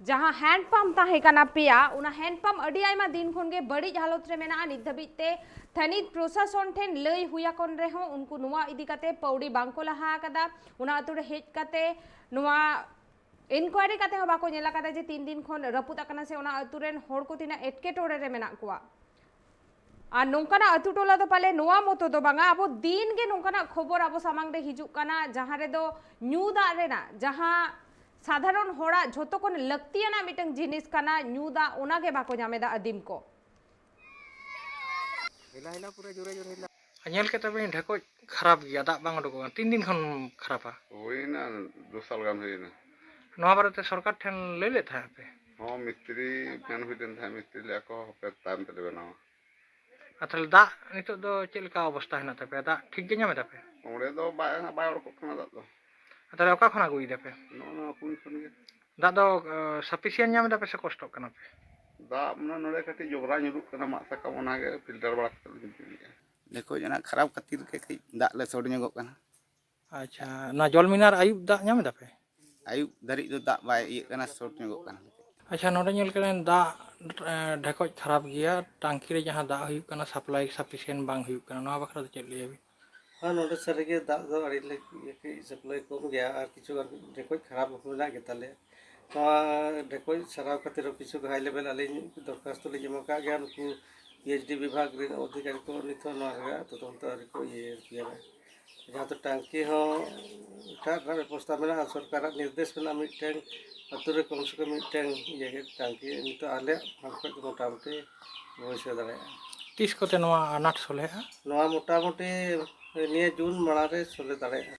ᱡᱟᱦᱟᱸ ᱦᱮᱱᱰ ᱯᱟᱢᱯ ᱛᱟᱦᱮᱸ ᱠᱟᱱᱟ ᱯᱮᱭᱟ, ᱚᱱᱟ ᱦᱮᱱᱰ ᱯᱟᱢᱯ ᱟᱹᱰᱤ ᱟᱭᱢᱟ ᱫᱤᱱ ᱠᱷᱚᱱ ᱜᱮ ᱵᱟᱹᱲᱤᱡ ᱦᱟᱞᱚᱛ ᱨᱮ ᱢᱮᱱᱟᱜᱼᱟ᱾ ᱱᱤᱛ ᱫᱷᱟᱹᱵᱤᱡ ᱛᱮ ᱛᱷᱟᱹᱱᱤᱛ ᱯᱨᱚᱥᱟᱥᱚᱱ ᱴᱷᱮᱱ ᱞᱟᱹᱭ ᱦᱩᱭ ᱟᱠᱟᱱ ᱨᱮᱦᱚᱸ ᱩᱱᱠᱩ ᱱᱚᱣᱟ ᱤᱫᱤ ᱠᱟᱛᱮ ᱯᱟᱹᱣᱲᱤ ᱵᱟᱝ ᱠᱚ ᱞᱟᱦᱟ ᱟᱠᱟᱫᱟ᱾ ᱚᱱᱟ ᱟᱹᱛᱩ ᱨᱮ ᱦᱮᱡ ᱠᱟᱛᱮ ᱱᱚᱣᱟ ᱤᱱᱠᱣᱟᱭᱨᱤ ᱠᱟᱛᱮ ᱦᱚᱸ ᱵᱟᱠᱚ ᱧᱮᱞ ᱟᱠᱟᱫᱟ ᱡᱮ ᱛᱤᱱ ᱫᱤᱱ ᱠᱷᱚᱱ ᱨᱟᱹᱯᱩᱫ ᱟᱠᱟᱱᱟ ᱥᱮ ᱚᱱᱟ ᱟᱹᱛᱩ ᱨᱮᱱ ᱦᱚᱲ ᱠᱚ ᱛᱤᱱᱟᱹᱜ ᱮᱴᱠᱮᱴᱚᱬᱮ ᱨᱮ ᱢᱮᱱᱟᱜ ᱠᱚᱣᱟ᱾ ᱟᱨ ᱱᱚᱝᱠᱟᱱᱟᱜ ᱟᱹᱛᱩ ᱴᱚᱞᱟ ᱫᱚ ᱯᱟᱞᱮ ᱱᱚᱣᱟ ᱢᱚᱛᱚ ᱫᱚ ᱵᱟᱝᱟ, ᱟᱵᱚ ᱫᱤᱱ ᱜᱮ ᱱᱚᱝᱠᱟᱱᱟᱜ ᱠᱷᱚᱵᱚᱨ ᱟᱵᱚ ᱥᱟᱢᱟᱝ ᱨᱮ ᱦᱤᱡᱩᱜ ᱠᱟᱱᱟ, ᱡᱟᱦᱟᱸ ᱨᱮᱫᱚ ᱧᱩ ᱫᱟᱜ ᱨᱮᱱᱟᱜ, ᱡᱟᱦᱟᱸ ᱥᱟᱫᱷᱟᱨᱚᱱ ᱦᱚᱲᱟᱜ ᱡᱷᱚᱛᱚ ᱠᱷᱚᱱ ᱞᱟᱹᱠᱛᱤᱭᱟᱱᱟᱜ ᱢᱤᱫᱴᱟᱝ ᱡᱤᱱᱤᱥ ᱠᱟᱱᱟ, ᱧᱩ ᱫᱟᱜ, ᱚᱱᱟ ᱜᱮ ᱵᱟᱠᱚ ᱧᱟᱢ ᱮᱫᱟ ᱟᱹᱫᱤᱢ ᱠᱚ᱾ ᱦᱮᱞᱟ, ᱦᱮᱞᱟ, ᱯᱩᱨᱟᱹ ᱡᱳᱨᱮ, ᱡᱳᱨᱮ ᱦᱮᱞᱟ᱾ ᱟᱨ ᱧᱮᱞ ᱠᱮᱫ ᱛᱟᱵᱮᱱ ᱰᱷᱮᱠᱚᱡ ᱠᱷᱟᱨᱟᱯ ᱜᱮᱭᱟ, ᱫᱟᱜ ᱵᱟᱝ ᱩᱰᱩᱠᱚᱜ ᱠᱟᱱᱟ᱾ ᱛᱤᱱ ᱫᱤᱱ ᱠᱷᱚᱱ ᱠᱷᱟᱨᱟᱯᱟ? ᱦᱩᱭᱱᱟ, ᱫᱩ ᱥᱟᱞ ᱜᱟᱱ ᱦᱩᱭᱱᱟ᱾ ᱱᱚᱣᱟ ᱵᱟᱨᱮᱛᱮ ᱥᱚᱨᱠᱟᱨ ᱴᱷᱮᱱ ᱞᱟᱹᱭ ᱞᱮᱫ ᱛᱟᱦᱮᱸᱫ ᱯᱮ? ᱦᱚᱸ, ᱢᱤᱥᱛᱨᱤ ᱢᱮᱱ ᱦᱩᱭ ᱞᱮᱱ ᱛᱟᱦᱮᱸᱫ, ᱢᱤᱥᱛᱨᱤ ᱞᱟᱹᱭᱮᱫ ᱠᱚ ᱦᱟᱯᱮ ᱛᱟᱭᱚᱢ ᱛᱮᱞᱮ ᱵᱮᱱᱟᱣᱟ᱾ ᱟᱨ ᱛᱟᱦᱚᱞᱮ ᱫᱟᱜ ᱱᱤᱛᱚᱜ ᱫᱚ ᱪᱮᱫ ᱞᱮᱠᱟ ᱚᱵᱚᱥᱛᱟ ᱦᱮᱱᱟᱜ ᱛᱟᱯᱮᱭᱟ? ᱫᱟᱜ ᱴᱷᱤᱠ ᱜᱮ ᱧᱟᱢ ᱮᱫᱟ ᱯᱮ? ᱚᱸᱰᱮ ᱫᱚ ᱵᱟᱭ, ᱵᱟᱭ ᱚᱰᱚᱠᱚᱜ ᱠᱟᱱᱟ ᱫᱟᱜ ᱫᱚ᱾ ᱟᱨ ᱛᱟᱦᱚᱞᱮ ᱚᱠᱟ ᱠᱷᱚᱱᱟᱜ ᱟᱹᱜᱩᱭ ᱫᱟᱯᱮ? ᱱᱚᱜᱼᱚ ᱱᱚᱣᱟ ᱠᱩᱧ ᱠᱷᱚᱱ ᱜᱮ᱾ ᱫᱟᱜ ᱫᱚ, ᱟᱸ, ᱥᱟᱯᱷᱤᱥᱤᱭᱮᱱᱴ ᱧᱟᱢ ᱮᱫᱟ ᱯᱮ ᱥᱮ ᱠᱚᱥᱴᱚᱜ ᱠᱟᱱᱟ ᱯᱮ? ᱫᱟᱜ ᱢᱟᱱᱮ ᱱᱚᱰᱮ ᱠᱟᱹᱴᱤᱡ ᱡᱚᱵᱽᱨᱟ ᱧᱩᱨᱩᱜ ᱠᱟᱱᱟ, ᱢᱟᱜ ᱥᱟᱠᱟᱢ, ᱚᱱᱟᱜᱮ ᱯᱷᱤᱞᱴᱟᱨ ᱵᱟᱲᱟ ᱠᱟᱛᱮ ᱞᱮ ᱧᱩᱭᱮᱫᱼᱟ᱾ ᱰᱷᱮᱠᱚᱡ ᱚᱱᱟ ᱠᱷᱟᱨᱟᱯ ᱠᱷᱟᱹᱛᱤᱨ ᱜᱮ ᱠᱟᱹᱡ ᱫᱟᱜ ᱞᱮ ᱥᱚᱨᱴ ᱧᱚᱜᱚᱜ ᱠᱟᱱᱟ᱾ ᱟᱪᱪᱷᱟ, ᱱᱚᱣᱟ ᱡᱚᱞ ᱢᱤᱱᱟᱨ ᱟᱹᱭᱩᱵ ᱫᱟᱜ ᱧᱟᱢ ᱮᱫᱟ ᱯᱮ? ᱟᱹᱭᱩᱵ ᱫᱷᱟᱹᱨᱤᱡ ᱫᱚ ᱫᱟᱜ ᱵᱟᱭ ᱤᱭᱟᱹᱜ ᱠᱟᱱᱟ, ᱥᱚᱨᱴ ᱧᱚᱜᱚᱜ ᱠᱟᱱᱟ᱾ ᱟᱪᱪᱷᱟ, ᱱᱚᱰᱮ ᱧᱮᱞ ᱠᱮᱫᱟᱹᱧ ᱫᱟᱜ, ᱮ, ᱰᱷᱮᱠᱚᱡ ᱠᱷᱟᱨᱟᱯ ᱜᱮᱭᱟ, ᱴᱟᱝᱠᱤ ᱨᱮ ᱡᱟᱦᱟᱸ ᱫᱟᱜ ᱦᱩᱭᱩᱜ ᱠᱟᱱᱟ, ᱥᱟᱯᱞᱟᱭ ᱥᱟᱯᱷᱤᱥᱤᱭᱮᱱᱴ ᱵᱟᱝ ᱦᱩᱭᱩᱜ ᱠᱟᱱᱟ, ᱱᱚᱣᱟ ᱵᱟᱠᱷᱨᱟ ᱫᱚ ᱪᱮᱫ ᱞᱟᱹᱭᱟᱵᱤᱱ? ᱦᱮᱸ, ᱱᱚᱰᱮ ᱥᱟᱹᱨᱤᱜᱮ ᱫᱟᱜ ᱫᱚ ᱟᱹᱰᱤ ᱞᱮ-, ᱠᱟᱹᱡ ᱥᱟᱯᱞᱟᱭ ᱠᱚᱢ ᱜᱮᱭᱟ ᱟᱨ ᱠᱤᱪᱷᱩ ᱜᱟᱱ ᱰᱷᱮᱠᱚᱡ ᱠᱷᱟᱨᱟᱯ ᱦᱚᱸ ᱢᱮᱱᱟᱜ ᱜᱮᱛᱟᱞᱮᱭᱟ᱾ ᱱᱚᱣᱟ ᱰᱷᱮᱠᱚᱡ ᱥᱟᱨᱟᱣ ᱠᱷᱟᱹᱛᱤᱨ ᱦᱚᱸ ᱠᱤᱪᱷᱩ ᱦᱟᱭ ᱞᱮᱵᱮᱞ ᱟᱹᱞᱤᱧ ᱫᱚᱨᱠᱷᱟᱥᱛᱚ ᱞᱤᱧ ᱮᱢ ᱟᱠᱟᱫ ᱜᱮᱭᱟ᱾ ᱱᱩᱠᱩ ᱯᱤ ᱮᱭᱤᱪ ᱰᱤ ᱵᱤᱵᱷᱟᱜᱽ ᱨᱮᱱ ᱚᱫᱷᱤᱠᱟᱨᱤ ᱠᱚ ᱱᱤᱛ ᱦᱚᱸ ᱱᱚᱣᱟ ᱨᱮᱭᱟᱜ ᱛᱚᱫᱚᱱᱛᱚ ᱟᱹᱣᱨᱤ ᱠᱚ ᱤᱭᱟᱹ ᱠᱞᱤᱭᱟᱨᱟ᱾ ᱡᱟᱦᱟᱸ ᱫᱚ ᱴᱟᱝᱠᱤ ᱦᱚᱸ ᱮᱴᱟᱜ ᱨᱮᱱᱟᱜ ᱵᱮᱵᱚᱥᱛᱷᱟ ᱢᱮᱱᱟᱜᱼᱟ, ᱥᱚᱨᱠᱟᱨᱟᱜ ᱱᱤᱨᱫᱮᱥ ᱢᱮᱱᱟᱜᱼᱟ, ᱢᱤᱫᱴᱮᱱ ᱟᱹᱛᱩ ᱨᱮ ᱠᱚᱢ ᱥᱮ ᱠᱚᱢ ᱢᱤᱫᱴᱮᱱ ᱤᱭᱟᱹ ᱜᱮ ᱴᱟᱝᱠᱤ ᱱᱤᱛᱚᱜ ᱟᱞᱮᱭᱟᱜ ᱯᱷᱟᱱᱰ ᱠᱷᱚᱱ ᱫᱚ ᱢᱚᱴᱟᱢᱩᱴᱤ ᱵᱟᱹᱭᱥᱟᱹᱣ ᱫᱟᱲᱮᱭᱟᱜᱼᱟ᱾ ᱛᱤᱥ ᱠᱚᱛᱮ ᱱᱚᱣᱟ ᱟᱱᱟᱴ ᱥᱚᱞᱦᱮᱜᱼᱟ? ᱱᱚᱣᱟ ᱢᱚᱴᱟᱢᱩᱴᱤ ᱱᱤᱭᱟᱹ ᱡᱩᱱ ᱢᱟᱲᱟᱝ ᱨᱮ ᱥᱚᱞᱦᱮ ᱫᱟᱲᱮᱭᱟᱜᱼᱟ᱾